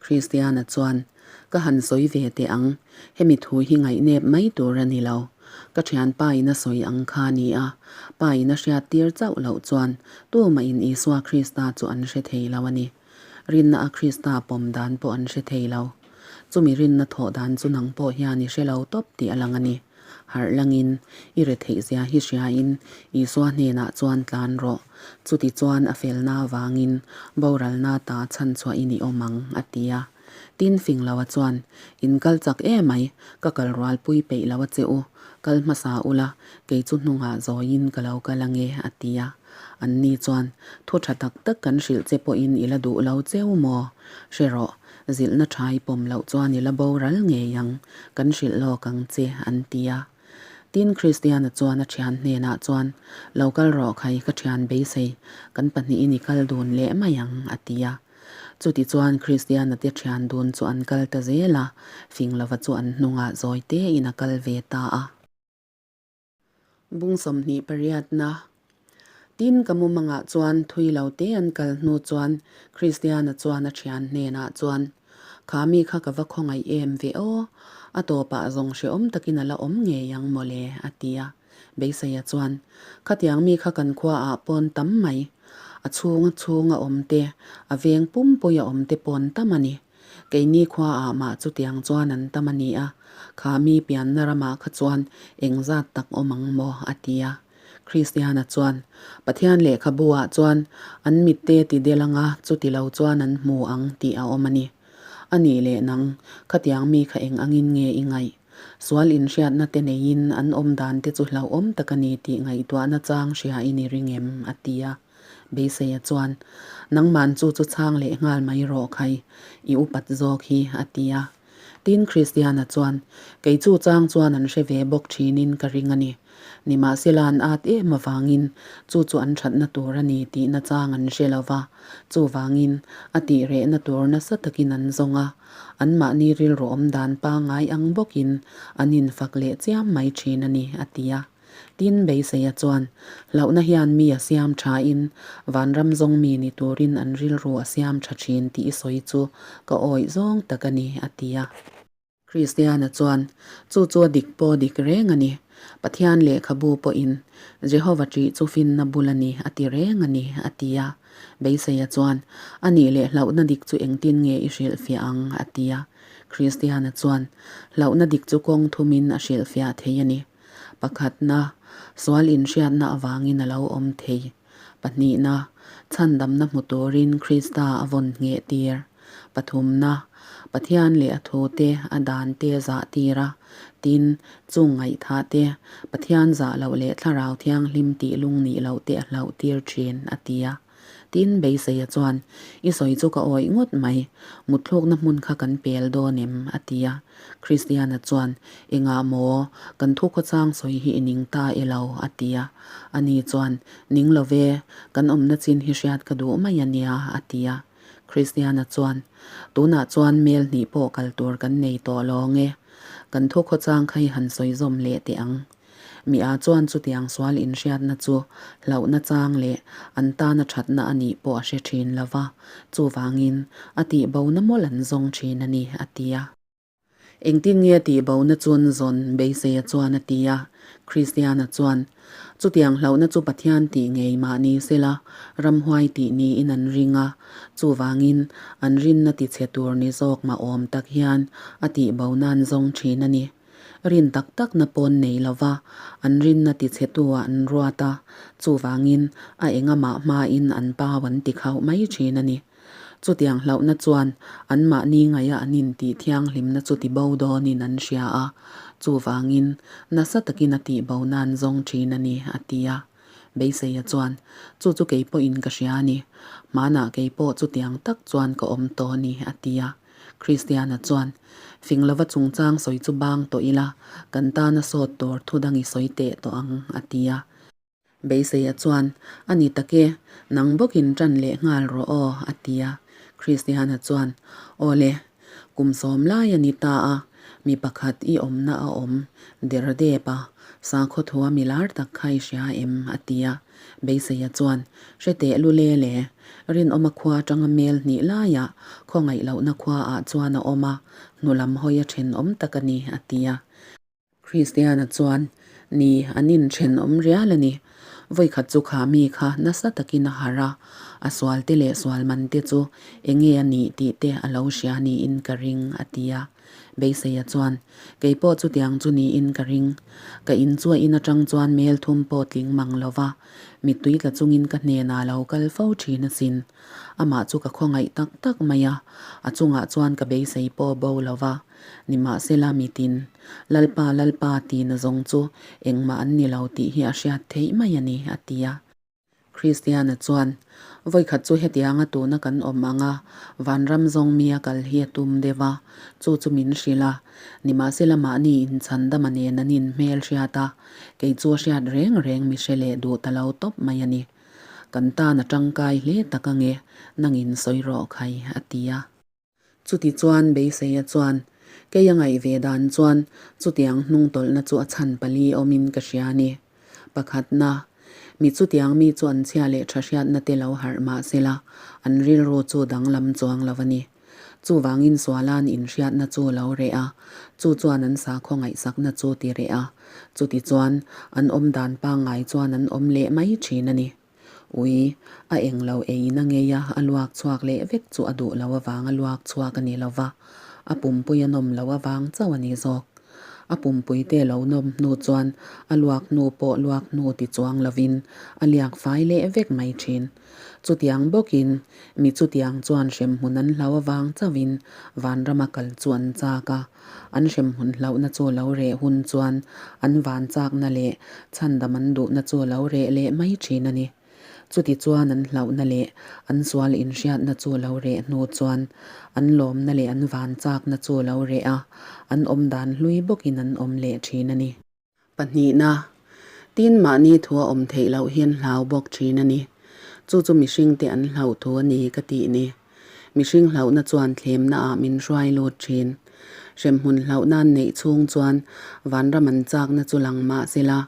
Kristiana chuan, Ka han sawi ve teh ang, hemi thu hi ngaihnep mai tur a ni lo. Ka thianpa in a sawi ang kha a ni a, pa in a hriat tir chauh loh chuan tumah in Isua Krista chu an hre thei lo a ni. Rinna a Krista pawm dan pawh an hre thei lo. Chumi rinna thawh dan chu nang pawh hian i hre lo tawp tih a lang a ni. Harh langin, i retheihzia hi hriain Isua hnenah chuan tlan rawh. Chuti chuan a felna avangin boralna ta chhanchhuah i ni awm ang, a ti a. Tin Fingloa chuan, In kal chak emai, ka kal rualpui peih lo a che u, kal hmasa ula, kei chu hnungah zawiin ka lo kal ange, a ti a. Anni chuan, Thu tha tak tak kan hrilh che pawhin i la duh lo cheu maw? Hre rawh, Zilhna tha i pawm loh chuan i la boral ngei ang, kan hrilh lawk ang che, an ti a. Tin, Kristiana chuan a thian hnenah chuan, Lo kal rawh khai, ka thian beisei, kan pahnihin i kal dun leh mai ang, a ti a. Chutichuan Kristiana te thian dun chu an kal ta zel a, Finglova chu an hnungah zawi tein a kal ve ta a. Bung 28na. Tin, ka mumangah chuan thui lo te an kal hnu chuan Kristiana chuan a thian hnenah chuan, Kha mi kha ka va khawngaih em ve aw, a tawpah zawng hrehawm takin a la awm ngei ang mawle, a ti a. Beiseia chuan, Khatiang mi kha kan khuaah pawn tam mai, a chhunga chhunga awm te, a veng pumpuia awm te pawn tam a ni. Keini khuaah mah chutiang chuan an tam a ni a, kha mi pianna ramah kha chuan engzat tak awm ang maw? a ti a. Kristiana chuan, Pathian lehkhabu-ah chuan an mitte ti del anga chuti lo chuan an hmu ang tih a awm a ni. A nih leh nang, khatiang mi kha eng angin nge i ngaih? Sual inhriatna te neiin an awm dan te chu hlauhawm tak a ni tih ngaihtuahna chang hria i ni ring em? a ti a. Beiseia chuan, Nangman chu chu chhang leh nghal mai rawh khai, i upat zawk hi, a ti a. Tin, Kristiana chuan, Kei chu chang chuan an hre ve bawk thinin ka ring a ni. Nimahsela an at em avangin chu chu an thatna tur a ni tihna chang an hre lo va, chuvangin a tih rehna tur nasa takin an zawng a, anmahni rilru awm dan pangngai ang bawkin an infak leh chiam mai thin a ni, a ti a. Tin, Beiseia chuan, Hlauhna hian mi a siam thain, vanram zawng mi ni turin an rilru a siam tha thin tih i sawi chu ka awih zawng tak a ni, a ti a. Kristiana chuan, Chu chu a dik pawh dik reng a ni. Pathian lehkhabu pawhin, Jehova ṭih chu finna bul a ni, a ti reng a ni, a ti a. Beiseia chuan, A nih leh hlauhna dik chu engtin nge i hrilhfiah ang? a ti a. Kristiana chuan, Hlauhna dik chu kawng thumin a hrilhfiah thei a ni. Pakhatna, sual inhriatna avangin a lo awm thei. Pahnihna, chhandamna hmu turin Krista a vawn ngheh tir. Pathumna, Pathian leh a thute a dan te zah tir a, tin, chung ngaihthah te, Pathian zah loh leh Thlarau Thianghlim tih lung nih loh te a hlauh tir thin, a ti a. Tin, Beiseia chuan, I sawi chu ka awih ngawt mai, mutthlukna hmun kha kan pel dawn em? a ti a. Kristiana chuan, Engah maw, kan thu khawchang sawi hi i ning ta e lo? a ti a. Ani chuan, Ning lo ve, kan awmna chin hi hriat ka duh mai a nia, a ti a. Kristiana chuan, Tunah chuan mel hnih pawh kal tur kan nei tawh lawng e. Kan thu khawchang kha i han sawi zawm leh teh ang. Mi a chuan chutiang sual inhriatna chu hlauhna chang leh an tana thatna a nih pawh a hre thin lo va, chuvangin a tihbona mawlh an zawng thin a ni, a ti a. Engtin nge tihbona chun zawn Beiseia chuan a ti a. Kristiana chuan, Chutiang hlauhna chu Pathian tih ngei mah ni sela, ramhuai tih niin an ring a, chuvangin an rinna tichhe tur ni zawk mah awm tak hian a tihbona an zawng thin a ni. Rin tak takna pawn nei lova an rinna tichhetu-ah an ruat a, chuvangin a engamah hmain an pau an ti khauh mai thin a ni. Chutiang hlauhna chuan anmahni ngaia an intih thianghlimna chu tibo dawnin an hria a, chuvangin nasa takin a tihbo nan zawng thin a ni, a ti a. Beiseia chuan, Chu chu kei pawhin ka hria a ni. Hmanah kei pawh chutiang tak chuan ka awm tawh a ni, a ti a. Kristiana chuan, Fing lova chungchang sawi chu bang tawh ila, kan tana sawt tur thu dang i sawi teh tawh ang, a ti a. Beiseia chuan, A ni tak e, nang bawkin ṭan leh nghal rawh aw, a ti a. Kristiana chuan, Aw le, kum sawm lai a ni ta a, mi pakhat i awmna a awm der dep a, sakhaw thua mi lar tak kha i hria em? a ti a. Beiseia chuan, Hre teh lule le, Rinawma khua atanga mel hnih laiah khawngaih lohna khuaah chuan a awm a, hnulam hawi a thenawm tak a ni, a ti a. Kristiana chuan, Ni, an inthenawm rial a ni. Vawikhat chu kha mi kha nasa takin a harh a, a sualte leh sualmante chu enge a nih tih te a lo hria niin ka ring, a ti a. Beiseia chuan, Kei pawh chutiang chu niin ka ring. Ka in chu a in atang chuan mel thum pawh tling mang lo va, mittui tla chungin ka hnenah lo kal fo thin asin. Amah chu ka khawngaih tak tak mai a, a chungah chuan ka beisei pawh bo lo va. Nimahsela mitin, Lalpa, Lalpa tina zawng chu engmah an ni lo tih hi a hriat theih mai a ni, a ti a. Kristiana chuan, Vawikhat chu hetianga tuna kan awm ang a, vanram zawng mi a kal hi a tum deuh a, chu chu min hrilh a. Nimahsela mahni inchhandama nen an inhmel hriat a, kei chu a hriat reng reng mi hre leh duh ta lo tawp mai a ni. Kan tan a tangkai hle tak ange, nangin sawi rawh khai, a ti a. Chutichuan Beiseia chuan, Kei a ngaih ve dan chuan chutiang hnungtawlhna chu a chhan pali awmin ka hria a ni. Pakhatna, mi chutiang mi chu an chhia leh tha hriatna te lo harh mah sela, an rilru chu danglam chuang lo a ni. Chuvangin suala'n inhriatna chu lo reh a, chu chuan an sakhaw ngaihsakna chu ti reh a, chutichuan an awmdan pangngai chuan an awm leh mai thin a ni. Ui, a eng lo eiin a ngei a, a luak chhuak leh vek chu a duh lo avang a luak chhuak a ni lo va, a pumpui a nawm loh avang chauh a ni zawk. A pumpui te lo nawm hnu chuan a luak hnu pawh luak hnu ti chuang lovin a liak fai leh vek mai thin. Chutiang bawkin mi chutiang chuan hremhmun an hlau avang chauhin vanrama kal chu an chak a. An hremhmun hlauhna chu lo reh hun chuan an van chakna leh chhandam an duhna chu lo reh leh mai thin a ni. Chuti chuan an hlauhna leh an sual inhriatna chu lo reh hnu chuan an lawmna leh an van chakna chu lo reh a, an awmdan hlui bawkin an awm leh thin a ni. Pahnihna, tin mahni thu a awm theih loh hian hlau bawk thin a ni. Chu chu mihringte an hlauh thu a ni ka tih ni. Mihring hlauhna chuan thlemna ah min hruai lut thin. Hremhmun hlauhna an neih chhung chuan vanram an chakna chu lang mah sela,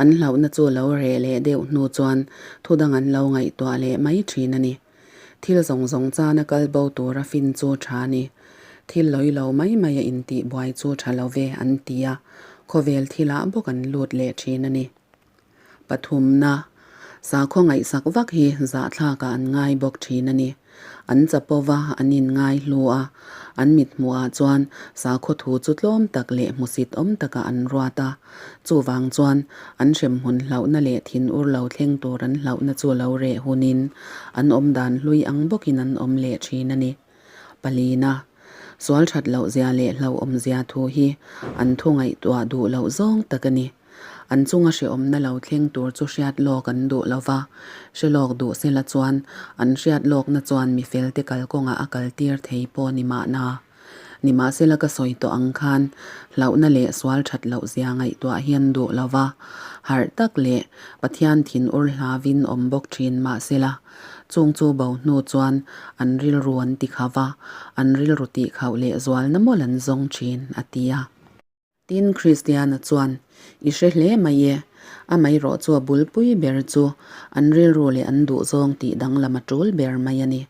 an hlauhna chu lo reh leh deuh hnu chuan thudang an lo ngaihtuah leh mai thin a ni. Thil zawng zawng chana kal bo tura fin chu tha a ni. Thil lawi lo mai mai a intih buai chu tha lo ve an ti a, khawvel thilah bawk an lut leh thin a ni. Pathumna, sakhaw ngaihsak vak hi zahthlakah an ngai bawk thin a ni. An chapo va, an inngai hlu a, an mithmuhah chuan sakhaw thu chu tlawm tak leh hmusit awm takah an ruat a. Chuvang chuan an hremhmun hlauhna leh thinur lo thleng tur an hlauhna chu lo reh hunin an awmdan hlui ang bawkin an awm leh thin a ni. Palina, sual that loh zia leh hlauhawm zia thu hi an thu ngaihtuah duh loh zawng tak a ni. An chunga hrehawmna lo thleng tur chu hriat lawk an duh lo va, hre lawk duh sela chuan an hriat lawkna chuan mi felte kalkawngah a kaltir thei pawh ni mahna. Nimahsela ka sawi tawh ang khan hlauhna leh sual that loh zia ngaihtuah hi an duh lo va, harh tak leh Pathian thinur hlavin awm bawk thin mahsela chung chu bo hnu chuan an rilru an ti kha va, an rilru tih khauh leh zualna mawlh an zawng thin, a ti a. Tin, Kristiana chuan, I hre hle mai e, amaherawh chu a bulpui ber chu an rilru leh an duhzawng tih danglam a tul ber mai a ni.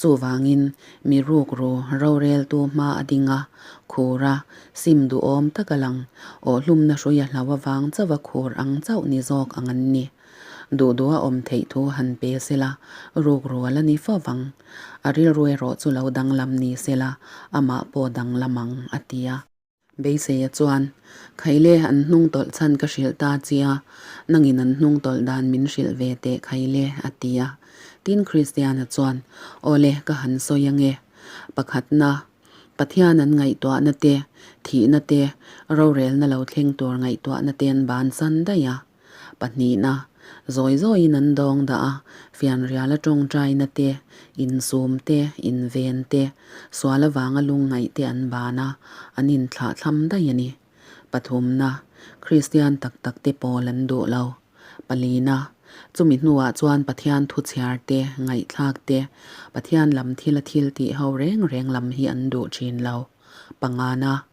Chuvangin, mi rukru roreltu hma a ding a, khur a, sim duhawm tak a lang, awhhlumna hrui a hlau avang chauh a khur ang chauh ni zawk ang an ni. Duh duh a awm theih thu han pe sela, rukru a la ni fo vang. A rilru erawh chu lo danglam ni sela, amah pawh danglam ang, a ti a. Beiseia chuan, Khaile, an hnung tawlh chhan ka hrilh ta chia, nangin an hnung tawlh dan min hrilh ve teh Khaile, a ti a. Tin, Kristiana chuan, Awle, ka han sawi ange. Pakhatna, Pathian an ngaihtuahna te, thihna te, rorelna lo thleng tur ngaihtuahna te an bansan daih a. Pahnihna, zawi zawiin an dawng dah a, fianriala tawngtaina te, insum te, inven te, sual avanga lungngaih te an ban a, an inthlahthlam daih a ni. Pathumna, Kristian tak tak te pawl an duh lo. Palina, chumi hnuah chuan Pathian thu chhiar te, ngaihthlak te, Pathian lam thila thil tih ho reng reng lam hi an duh thin lo. Pangana,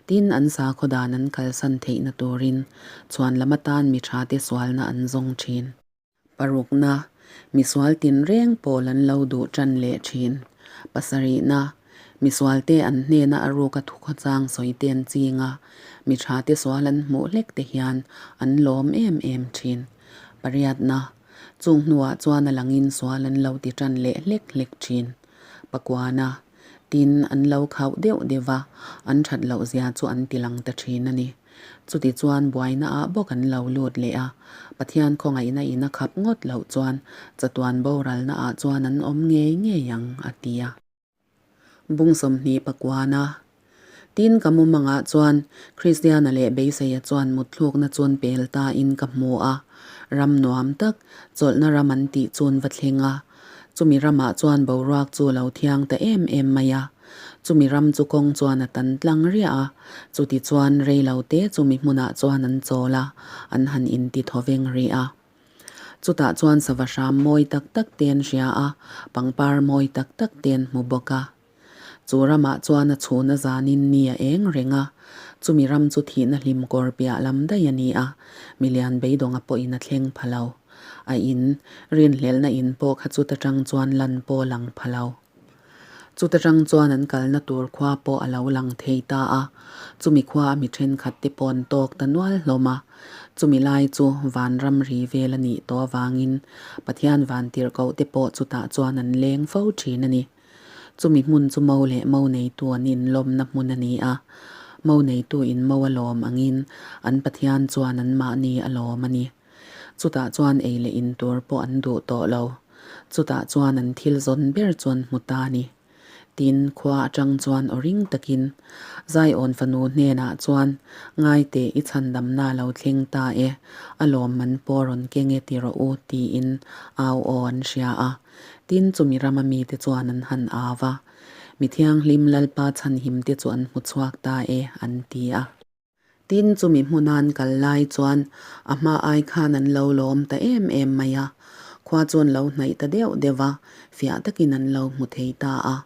tin an sakhaw dan an kalsan theihna turin chhuan lam atan mi thate sualna an zawng thin. Parukna, misual tinreng pawl an lo duh tan leh thin. Pasarihna, misualte an hnena a ruka thukhawchang sawi te an ching a, mi thate sual an hmuh hlek te hian an lawm em em thin. Pariatna, chung hnuah chuan a langin sual an lo ti tan leh hlek hlek thin. Pakuana, Tin, an lo khauh deuh deuh va, an that loh zia chu an ti lang ta thin a ni. Chuti chuan buaina ah bawk an lo lut leh a, Pathian khawngaihna in a khap ngawt loh chuan chatuan boralna ah chuan an awm ngei ngei ang, a ti a. Bung 29a Tin, ka mumangah chuan Kristiana leh Beiseia chuan mutthlukna chun pel ta in ka hmu a, ram nuam tak, chawlhna ram an tih chun va thleng a. Chumi ramah chuan boruak chu lo thiang ta em em mai a. Chumi ram chu kawng chuan a tan tlang riah a, chuti chuan rei lo te chumi hmunah chuan an chawl a, an han inti thaw veng rih a. Chutah chuan sava hram mawi tak tak te an hria a, pangpar mawi tak tak te an hmu bawk a. Chu ramah chuan a chhun a zanin ni a eng reng a, chumi ram chu thihna hlim kawr piah lam daih a ni a, milian beidawnga pawhin a thleng pha lo. A in, rinhlelhna in pawh kha chuta tang chuan lan pawh a lang pha lo. Chuta tang chuan an kalna tur khua pawh a lo lang thei ta a, chumi khua a mi thenkhat te pawh an tawk ta nual hlawm a. Chumi lai chu vanram ri vel a nih tawh avangin Pathian vantirhkoh te pawh chutah chuan an leng fo thin a ni. Chumi hmun chu mo leh mo neitu an inlawmna hmun a ni a, mo neitu in mo a lawm angin an Pathian chuan anmahni a lawm a ni. Chutah chuan ei leh in tur pawh an duh tawh lo. Chutah chuan an thil zawn ber chu an hmu ta a ni. Tin, khua atang chuan aw ring takin Zaiawn fanu hnenah chuan, Ngaite, i chhandamna lo thleng ta e, a lawmman pawh rawn keng e ti rawh u, tiin au aw an hria a. Tin, chumi rama mite chuan an han au va, Mi thianghlim Lalpa chhanhimte chu an hmu chhuak ta e, an ti a. Tin, chumi hmuna an kal lai chuan a hma ai khan an lo lawm ta em em mai a, khua chu an lo hnaih ta deuh deuh va, fiah takin an lo hmu thei ta a.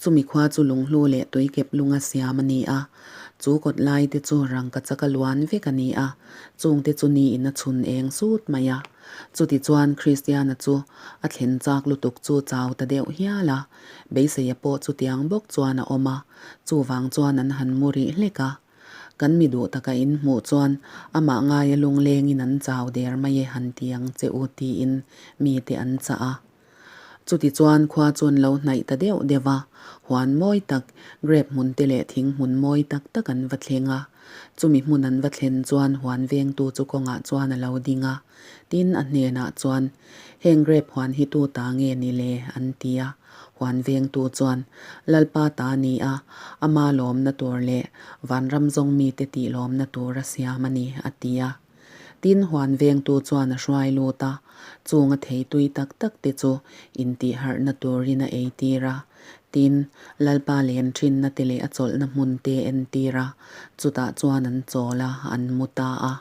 Chumi khua chu lunghlu leh tuikep lunga siam a ni a, chu kawt lai te chu rangkachak a luan vek a ni a, chungte chu niin a chhun eng sut mai a. Chutichuan Kristiana chu a thlen chak lutuk chu chau ta deuh hial a, beiseia pawh chutiang bawk chuan a awm a, chuvang chuan an han mu rih hlek a. Kan mi duh taka in hmuh chuan amah ngaia lunglengin an chau der mai e han ti ang che u tiin mite an chah a. Chutichuan khua chu an lo hnaih ta deuh deuh a, huan mawi tak, grape hmun te leh thing hmun mawi tak tak an va thleng a. Chumi hmun an va thlen chuan huan vengtu chu kawngah chuan a lo ding a, tin a hnenah chuan, Heng grape huan hi tu ta nge ni le? an ti a. Huan vengtu chuan, Lalpa ta ni a, ama lawmna tur leh vanram zawng mite tih lawmna tur a siam a ni, a ti a. Tin, huan vengtu chuan a hruai lut a, chung a thei tui tak tak te chu intihharhna turin a eitir a. Tin, Lalpa len thinna te leh a chawlhna hmun te entir a, chutah chuan an chawl a, an mu ta a.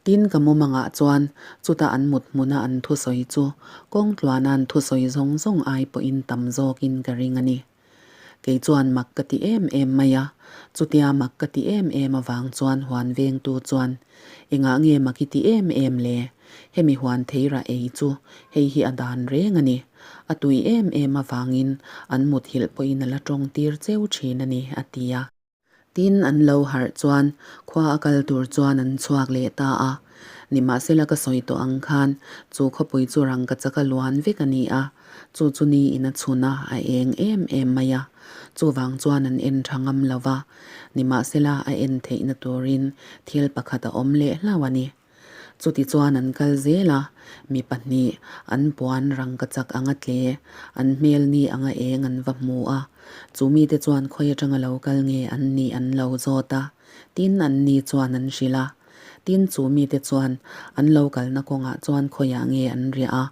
Tin, ka mumangah chuan chuta an mut hmuna an thusawi chu kawng tluana an thusawi zawng zawng ai pawhin tam zawkin ka ring a ni. Kei chuan mak ka ti em em mai a, chutia mak ka ti em em avang chuan huan vengtu chuan, Engah nge mak i ti em em le? Hemi huan theira ei chu hei hi a dan reng a ni. A tui em em avangin an muthilh pawhin a la tawng tir cheu thin a ni, a ti a. Tin, an lo harh chuan khua a kal tur chuan an chhuak leh ta a. Nimahsela ka sawi tawh ang khan chu khawpui chu rangka chaka luan vek a ni a, chu chu niin a chhun a, a eng em em mai a. Chuvang chuan an en tha ngam lo va, nimahsela a en theihna turin thil pakhat a awm leh hlauh a ni. Chutichuan an kal zel a, mi pahnih an puan rangkachak anga tle, an hmel ni anga eng an va hmu a. Chu mite chuan khawi atanga lo kal nge an nih an lo zawt a, tin an ni chuan an hrilh a. Tin chu mite chuan an lo kalna kawngah chuan khawiah nge an riah a,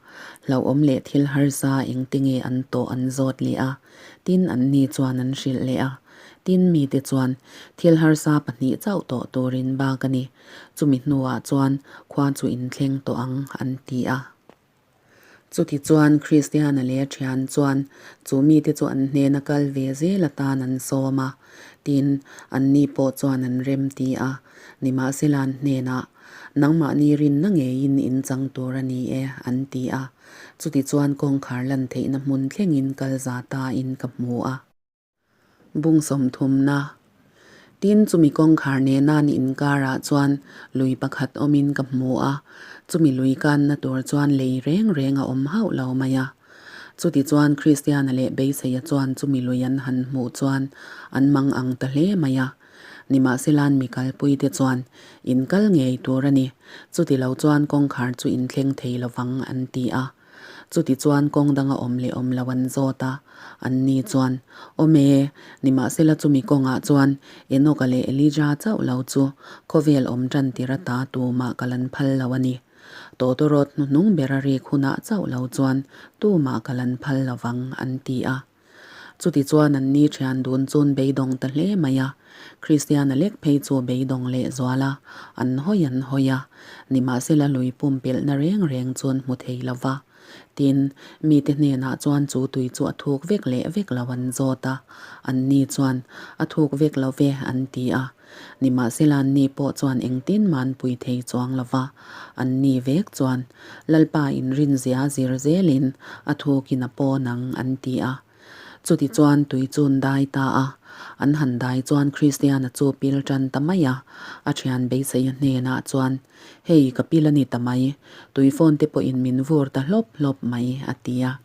hlauhawm leh thil harsa engte nge an tawh an zawt leh a, tin an ni chuan an hrilh leh a. Tin mite chuan thil harsa pahnih chauh tawh turin bak a ni. Chumi hnuah chuan khua chu inthleng tawh ang an ti a. Chuti chuan Kristiana leh a thian chuan chu mite chu an hnena kal ve zel atan an sawm a, tin, anni pawh chuan an rem ti a. Nimahsela an hnenah, Nangmahni rinna ngeiin in chang tur a ni e, an ti a. Chuti chuan kawngkhar lan theihna hmun thlengin kal za tain ka hmu a. Bung sawmthumna. Tin, chumi kawngkhar nena ni inkarah chuan lui pakhat awmin ka hmu a, chumi lui kanna tur chuan lei reng reng a awm hauh lo mai a. Chutichuan Kristiana leh Beiseia chuan chumi lui an han hmuh chuan an mang ang ta hle mai a. Nimahsela'n mi kalpuite chuan, In kal ngei tur a ni, chutilo chuan kawngkhar chu in thleng thei lovang, an ti a. Chutichuan kawng danga awm leh awm lo an zawt a, anni chuan, Awm e, nimahsela chumi kawngah chuan Enoka leh Elija chauh lo chu khawvel awm tan tir ata tumah kal an phal lo a ni. Tawtawrawt hnuhnung bera rik hunah chauh lo chuan tumah kal an phal lo vang, an ti a. Chutichuan an ni thian dun chun beidawng ta hle mai a, Kristiana lek phei chu beidawng leh zual a, an hawi an hawi a, nimahsela lui pumpelhna reng reng chun hmu thei lo va. Tin, mite hnenah chuan chu tui chu a thuk vek leh vek lo an zawt a, an ni chuan, A thuk vek lo ve, an ti a. Nimahsela an ni pawh chuan engtin man pui thei chuang lo va, an ni vek chuan Lalpa inrinzia zir zelin a thukin a pawn ang an ti a. Chutichuan tui chun dai ta a, an han dai chuan Kristiana chu pil tan ta mai a, a thian beiseia hnenah chuan, Hei ka pil a ni ta mai, tui phone te pawhin min vur ta hlawp hlawp mai a ti a.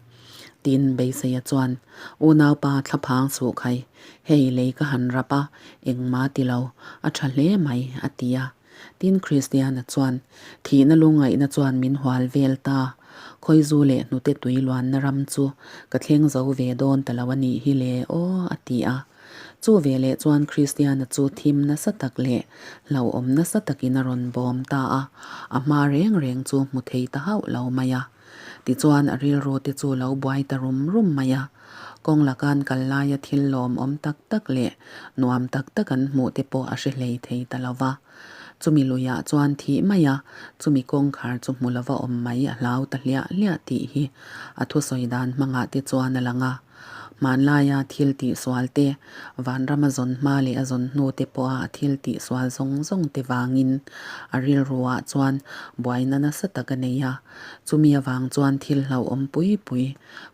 Tin beiseia chuan, Unaupa thlaphang suh khai, hei lei ka han rap a, engmah ti lo, a tha hle mai, a ti a. Tin Kristiana chuan, Thihna lungngaihna chuan min hual vel ta, Khawizu leh hnute tui luanna ram chu ka thleng zo ve dawn ta lo a nih hi le aw, a ti a. Chu veleh chuan Kristiana chu thim nasa tak leh hlauhawm nasa takin a rawn bawm ta a, a hma reng reng chu hmu thei ta hauh lo mai a. Tichuan a rilru te chu lo buai ta rum rum mai a, kawng laka'n kal laia thil lawmawm tak tak leh nuam tak tak an hmuh te pawh a hre hlei thei ta lo va. Chumi luiah chuan thih mai a, chumi kawngkhar chu hmu lova awm mai a hlau ta hliah hliah tih hi a thusawi dan hmangah te chuan a lang a. Hmanlaia thil tihsual te, vanram a zawn hma leh a zawn hnu te pawha a thil tihsual zawng zawng te vangin a rilruah chuan buaina nasa tak a nei a. Chumi avang chuan thil hlauhawm pui pui,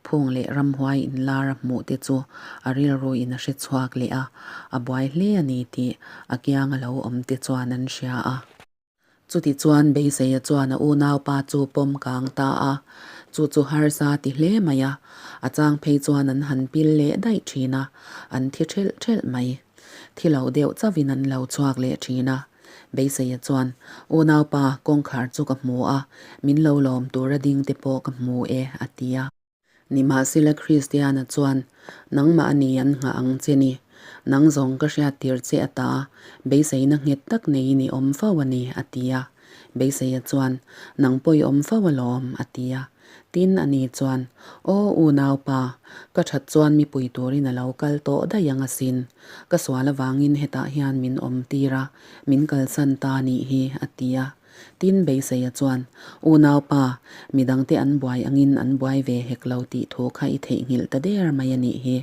phung leh ramhuai inlar a hmuh te chu a rilruin a hre chhuak leh a, a buai hle a ni tih a kianga lo awm te chuan an hria a. Chutichuan Beiseia chuan a unaupa chu pawm kang ta a, chu chu harsa ti hle mai a, a chang phei chuan an han pil leh daih thin a, an thi thelh thelh mai. Thi lo deuh chauhin an lo chhuak leh thin a. Beiseia chuan, Unaupa, kawngkhar chu ka hmu a, min lo lawm tura ding te pawh ka hmu e, a ti a. Nimahsela Kristiana chuan, Nangmah a ni an nghah ang che ni. Nang zawng ka hriat tir che ata, beiseina nghet tak neiin i awm fo a ni, a ti a. Beiseia chuan, Nang pawh i awm fo alawm, a ti a. Tin, ani chuan, Aw unaupa, ka that chuan mi pui turin a lo kal tawh daih ang asin. Ka sual avangin hetah hian min awm tir a, min kalsan ta nih hi, a ti a. Tin, Beiseia chuan, Unaupa, midangte an buai angin an buai ve hek lo tih thu kha i theihnghilh ta der mai a nih hi.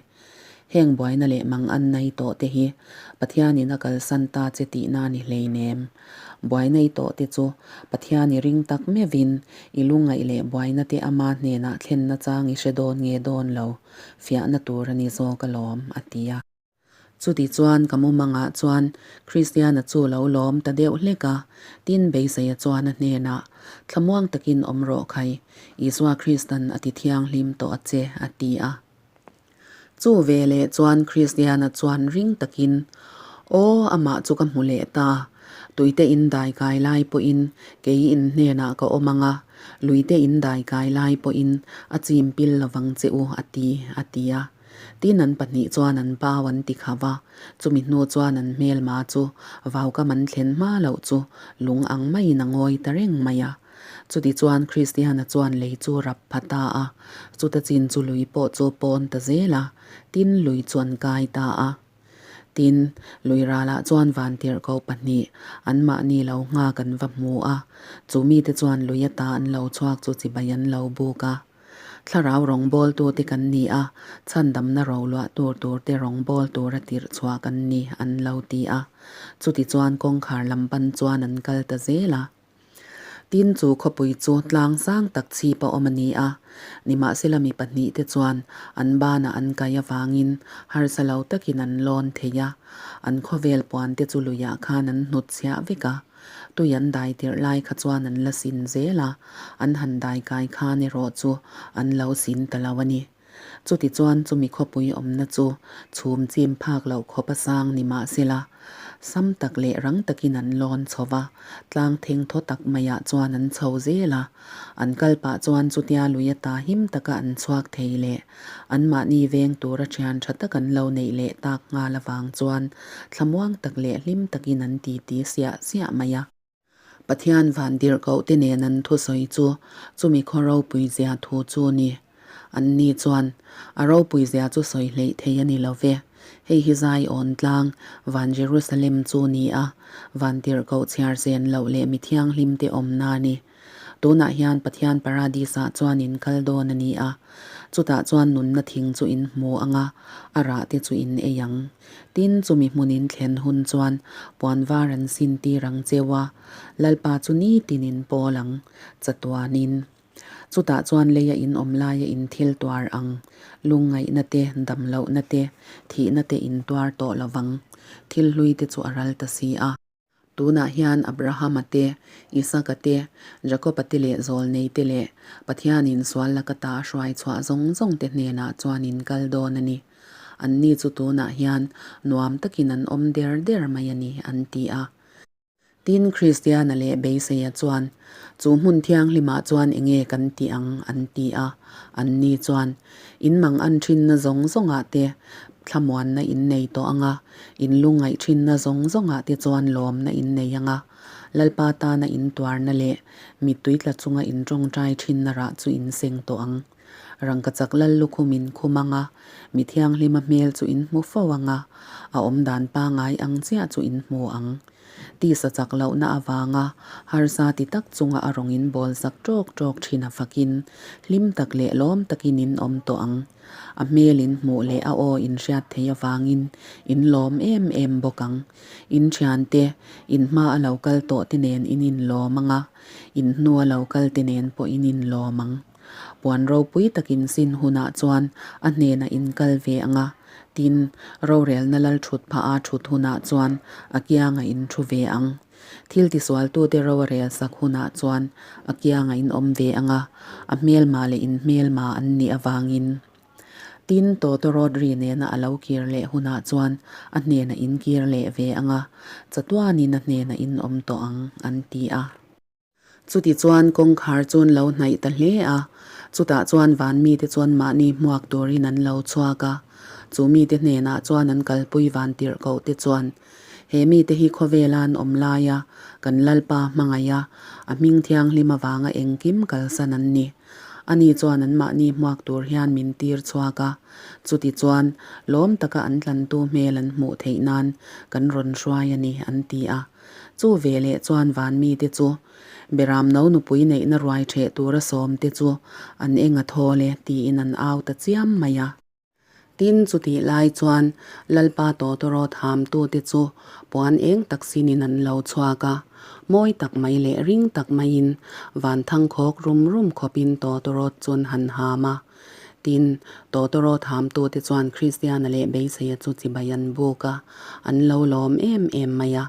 Heng buaina leh mang an nai tawh te hi Pathianin a kalsan ta che tihna ni hleinem. Buaina i tawh te chu Pathian i ring tak meuhin i lungngaih leh buaina te ama hnenah thlenna chang i hre dawn nge dawn lo fiahna tur a ni zawk alawm, a ti a. Chuti chuan ka mumangah chuan Kristiana chu lo lawm ta deuh hlek a, tin beiseia chuan a hnenah, Thlamuang takin awm rawh khai, Isua Kristan a ti thianghlim tawh a che, a ti a. Chu veleh chuan Kristiana chuan ring takin, Aw, amah chu ka hmu leh ta. Tuite in dai kai lai pawhin kei in hnenah ka awm ang a, luite in dai kai lai pawhin a chim pil lovang che u, a ti, a ti a. Tin an pahnih chuan an pau an ti kha va, chumi hnu chuan an hmelma chu vaukam an thlen hma loh chu lung ang maiin a ngawi ta reng mai a. Chutichuan Kristiana chuan lei chu rap pha ta a, chuta chin chu lui pawh chu pawn ta zel a, tin lui chu an kai ta a. Tin, lui ralah chuan vantirhkoh pahnih anmahni lo nghak an va hmu a, chu mite chuan lui ata an lo chhuak chu chibai an lo buk a. Thlarau rawngbawltute kan ni a, chhandamna roluah tur turte rawngbâwl tura tirh chhuah kan ni, an lo ti a. Chutichuan kawngkhar lam pan chuan an kal ta zel a. Tin, chu khawpui chu tlang sang tak chhip a awm a ni a, nimahsela mi pahnihte chuan an banah an kai avangin harsa lo takin an lawn thei a, an khawvel puante chu luiah khan an hnut chhiah vek a. Tui an dai tirh lai kha chuan an la sin zel a, an han dai kai khan erawh chu an lo sin ta lo a ni. Chutichuan chumi khawpui awmna chu chhum chim phak loh khawp a sang ni mah sela, sam tak leh rang takin an lawn chho va, tlang theng thaw tak maiah chuan an chho zel a. An kal pah chuan chutia lui ata him taka an chhuak thei leh anmahni veng tura thian tha tak an lo neih leh tak nghal avang chuan thlamuang tak leh hlim takin an titi siah siah mai a. Pathian van dirhkohte nen an thusawi chu chumi khaw ropui zia thu chu ni. Anni chuan, A ropui zia chu sawi hleih thei a ni lo ve. Hei hi Zion tlang, van Jerusalem chu ni a, van tirhkoh chhiar zen loh leh mi thianghlimte awmna a ni. Tunah hian Pathian Paradis-ah chuan in kal dawn a ni a, chutah chuan nunna thing chu in hmu ang a, a rah te chu in ei ang. Tin, chumi hmun in thlen hun chuan puan var an sin tir ang cheu a, Lalpa chu nitin in pawl ang, chatuanin. Chutah chuan leia in awm laia in thil tuar ang, lungngaihna te, damlohna te, thihna te in tuar tawh lovang. Thil hlui te chu a ral ta si a. Tunah hian Abrahama te, Isaka te, Jakoba te leh Zawlnei te leh Pathianin sual laka ta a hruai chhuah zawng zawng te hnenah chuan in kal dawn a ni. Anni chu tunah hian nuam takin an awm der der mai a ni, an ti a. Tin, Kristiana leh Beiseia chuan, Chu hmun thianghlimah chuan enge kan tih ang? an ti a. Anni chuan, In mang an thinna zawng zawngah te thlamuanna in nei tawh ang a, in lungngaih thinna zawng zawngah te chuan lawmna in nei ang a, Lalpa tana in tuarna leh mittui tla chunga in tawngtai thinna rah chu in seng tawh ang. Rangkachak lal lukhum in khum ang a, mi thianghlima hmel chu in hmu fo ang a, a awmdan pangai ang chiah chu in hmu ang. Tisa chak lohna avanga harsa ti tak chunga a rawn in bawl zak ṭawk ṭawk ṭhin a fakin hlim tak leh lawm takin in awm tawh ang. A hmel in hmuh leh a aw in hriat theih avangin in lawm em em bawk ang. In ṭhiante, in hma a lo kal tawh te nen in inlawm ang a, in hnu a lo kal te nen pawh in inlawm ang. Puan ropui takin sin hunah chuan a hnenah in kal ve ang a, tin, rorelna lal thut phah a thut hunah chuan a kiangah in thu ve ang. Thil tisualtute ro a rel sak hunah chuan a kiangah in awm ve ang a, a hmelma leh in hmelma an nih avangin. Tin, tawtawrawt ri nena a lo kir leh hunah chuan a hnenah in kir leh ve ang a, chatuanin a hnenah in awm tawh ang, an ti a. Chutichuan kawngkhar chu an lo hnaih ta hle a, chutah chuan van mite chuan mahni hmuak turin an lo chhuak a. Chu mite hnenah chuan an kalpui van tirhkoh te chuan, He mite hi khawvela an awm laia kan Lalpa hmangaiha a hming thianghlim avanga engkim kalsan an ni. Ani chuan anmahni hmuak tur hian min tir chhuak a, chuti chuan lawm taka an tlantu hmel an hmuh theih nan kan rawn hruai a ni, an ti a. Chu veleh chuan van mite chu Beram no nupui neihna ruai ṭheh tura sawmte chu an eng a thawl e tiin an au ta chiam mai a. Tin, chutih lai chuan Lalpa tawtawrawt hamtute chu puan eng tak sinin an lo chhuak a, mawi tak mai leh ring tak maiin van thangkhawk rum rum khawpin tawtawrawt chu an han ham a. Tin, tawtawrawt hamtute chuan Kristiana leh Beiseia chu chibai an buk a, an lo lawm em em mai a.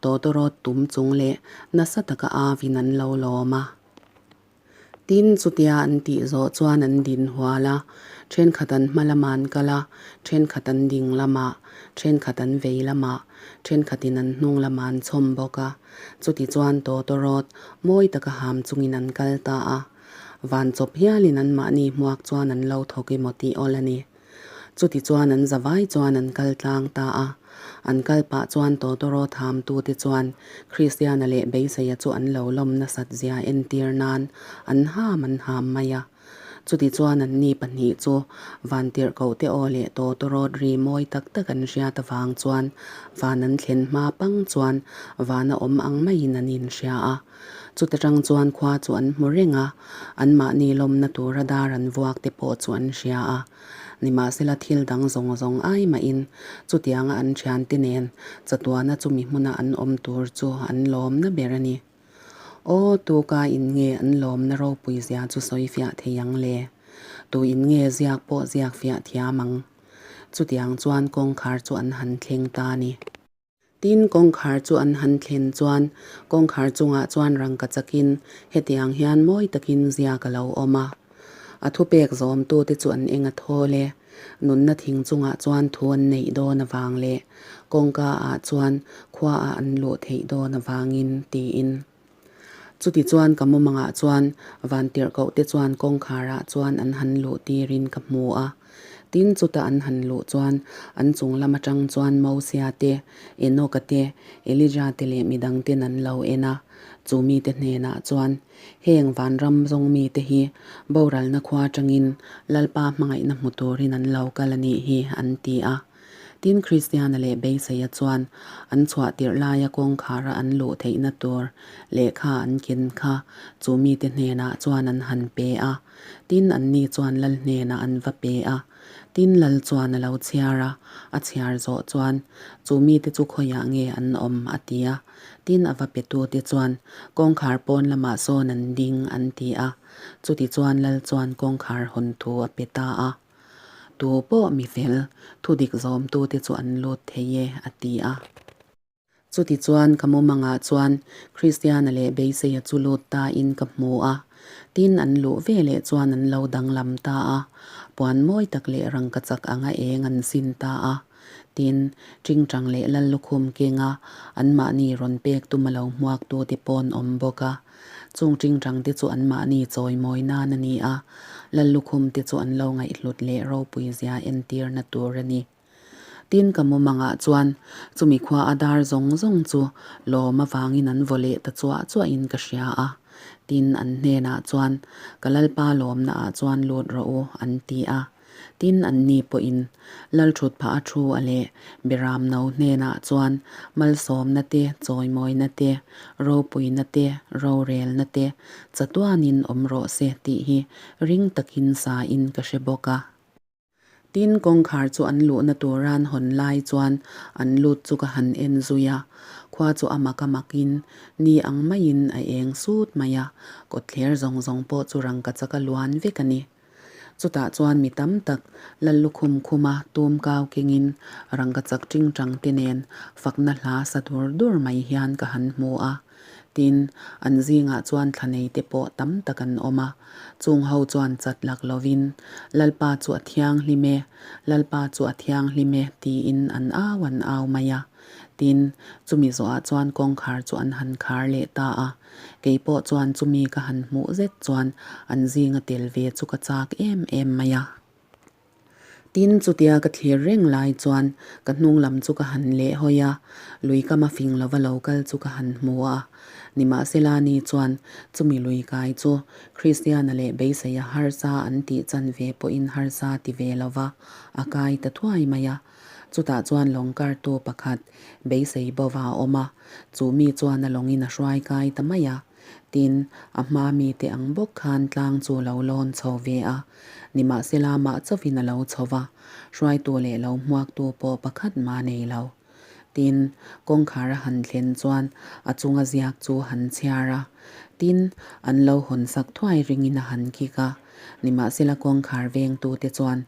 Tawtawrawt tum chung leh nasa taka avin an lo lawm a. Tin, chutia an tih zawh chuan an din hual a, thenkhat an hma lamah an kal a, thenkhat an ding lamah, thenkhat an vei lamah, thenkhatin an hnung lamah an chhawm bawk a. Chutichuan tawtawrawt mawi taka ham chungin an kal ta a. Van chawp hialin anmahni hmuak chuan an lo thawk emaw tih awl a ni. Chutichuan an zavai chuan an kal tlang ta a. An kal pah chuan Totoro thamtute chuan Kristiana leh Beiseia chu an lo lawm nasat zia entir nan an ham an ham mai a. Chutichuan anni pahnih chu Vantirhkohte aw leh Totoro ri mawi tak tak an hriat avang chuan van an thlen hma pang chuan vana awm ang maiin an inhria a. Chuta tang chuan khua chu an hmu reng a, anmahni lawmna tura dar an vuak te pawh chu an hria a. Nimahsela thil dang zawng zawng ai mahin chutianga an thiante nen chatuana chumi hmuna an awm tur chu an lawmna ber a ni. Aw, tuka in nge an lawmna ropui zia chu sawi fiah thei ang le? Tu in nge ziak pawh ziak fiah thiam ang? Chutiang chuan kawngkhar chu an han thleng ta a ni. Tin, kawngkhar chu an han thlen chuan kawngkhar chungah chuan rangka chakin hetiang hian mawi takin ziak a lo awm a. A thupek zawmtute chu an eng a thawl e. Nunna thing chungah chuan thu an neih dawn avang leh kawngka ah chuan khua ah an luh theih dawn avangin tiin. Chutichuan ka mumangah chuan vantirhkohte chuan kawngkharah chuan an han luh tirin ka hmu a. Tin, chuta an han luh chuan an chung lam atang chuan Mosia te, Enoka te, Elija te leh midangten an lo en a. Chu mite hnenah chuan, Heng vanram zawng mite hi boralna khua atangin Lalpa hmangaihna hmu turin an lo kal a nih hi, an ti a. Tin, Kristiana leh Beiseia chuan an chhuah tirh laia kawngkhara an luh theihna tur lehkha an ken kha chu mite hnenah chuan an han pe a. Tin, anni chuan Lal hnenah an va pe a. Tin, Lal chuan a lo chhiar a, a chhiar zawh chuan, Chu mite chu khawiah nge an awm? a ti a. Tin, a va petute chuan, Kawngkhar pawn lamah sawn an ding, an ti a. Chutichuan Lal chuan kawngkhar hawn thu a pe ta a. Tu pawh mi fel, thudik zawmtute chu an lut thei e, a ti a. Chutichuan ka mumangah chuan Kristiana leh Beiseia chu lut tain ka hmu a, tin an luh ve leh chuan an lo danglam ta a, puan mawi tak leh rangkachak anga eng an sin ta a. Tin, tingtang leh lallukhum kenga anmahni rawn pek tuma lo hmuaktute paw'n awm bawk a. Chung tingtangte chu anmahni chawimawi nan a ni a, lallukhumte chu an lo ngaihhlut leh ropui zia entirna tur a ni. Tin, ka mumangah chuan chumi khua a dar zawng zawng chu lawm avangin an vaw leh ta chuah chuahin ka hria a. Tin, an hnenah chuan, Ka Lalpa lawmnaah chuan lut rawh u, an ti a. Tin, anni pawhin Lalthutphah a thu a leh Beram no hnenah chuan malsawmna te, chawimawina te, ropuina te, rorelna te chatuanin awm rawh se tih hi ring takin sain ka hre bawk a. Tin, kawngkhar chu an luhna tura'n hawn lai chuan an lut chu ka han en zui a, khua chu a mak a makin ni ang maiin a eng sut mai a, kawtthler zawng zawng pawh chu rangkachak a luan vek a ni. Chutah chuan mi tam tak Lallukhum khuma tum kau kengin rangkachak tingtang te nen fakna hla sa dur dur mai hian ka han hmu a. Tin, an zingah chuan thlanei te pawh tam tak an awm a. Chung ho chuan chat lak lovin, Lalpa chu a thianghlim e, Lalpa chu a thianghlim e, tiin an au an au mai a. Tin, chumi zawhah chuan kawngkhar chu an han khar leh ta a. Kei pawh chuan chumi ka han hmuh zet chuan an zinga tel ve chu ka chak em em mai a. Tin, chutia ka thlir reng lai chuan ka hnung lam chu ka han leh hawi a, lui kama fing lova lo kal chu ka han hmu a. Nimahsela ni chuan chumi lui kai chu Kristiana leh beiseia harsa an tih chan ve pawhin harsa ti ve lova a kai ta thuai mai a. Chutah chuan lawng kartu pakhat beisei bova a awm a, chu mi chuan a lawngin a hruai kai ta mai a. Tin, a hma mite ang bawk khan tlang chu lo lawn chho ve a, nimahsela mah chauhin a lo chho va, hruaitu leh lo hmuaktu pawh pakhat mah nei lo. Tin, kawngkhar a han thlen chuan a chunga ziak chu han chhiar a. Tin, an lo hawn sak thuai ringin a han kik a. Nimahsela kawngkhar vengtute chuan,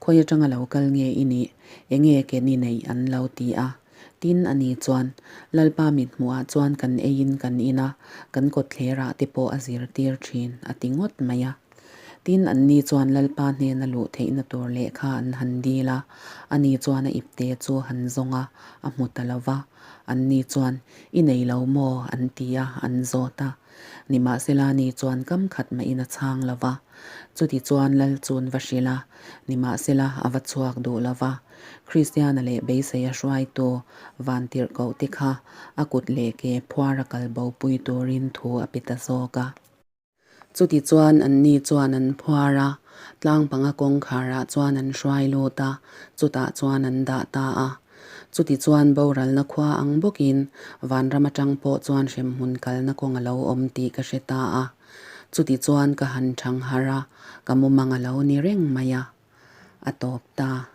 Khawi atanga lo kal nge i nih? Enge ken i neih? an lo ti a. Tin, ani chuan, Lalpa mithmuhah chuan kan eiin kan in a, kan kawtthlerah te pawh a zirtir thin, a ti ngawt mai a. Tin, anni chuan Lalpa hnena luh theihna tur lehkha an han dil a, ani chuan a ipte chu han zawng a, a hmu ta lo va. Anni chuan, I nei lo maw? an ti a, an zawt a. Nimahsela ni chuan kam khat mahin a chhang lo va. Chutichuan Lal chun va hrilh a, nimahsela a va chhuak duh lo va. Kristiana leh beisei a hruaitu Vantirhkoh te kha a kut leh ke phuar a kal bopui turin thu a pe ta zawk a. Chutichuan anni chuan an phuar a, tlang panga kawngkharah chuan an hruai lut a, chutah chuan an dah ta a. Chutichuan boralna khua ang bawkin vanram atang pawh chuan hremhmun kalna kawng a lo awm tih ka hre ta a. Chutichuan ka han thang harh a, ka mumang a lo ni reng mai a. A tawp ta.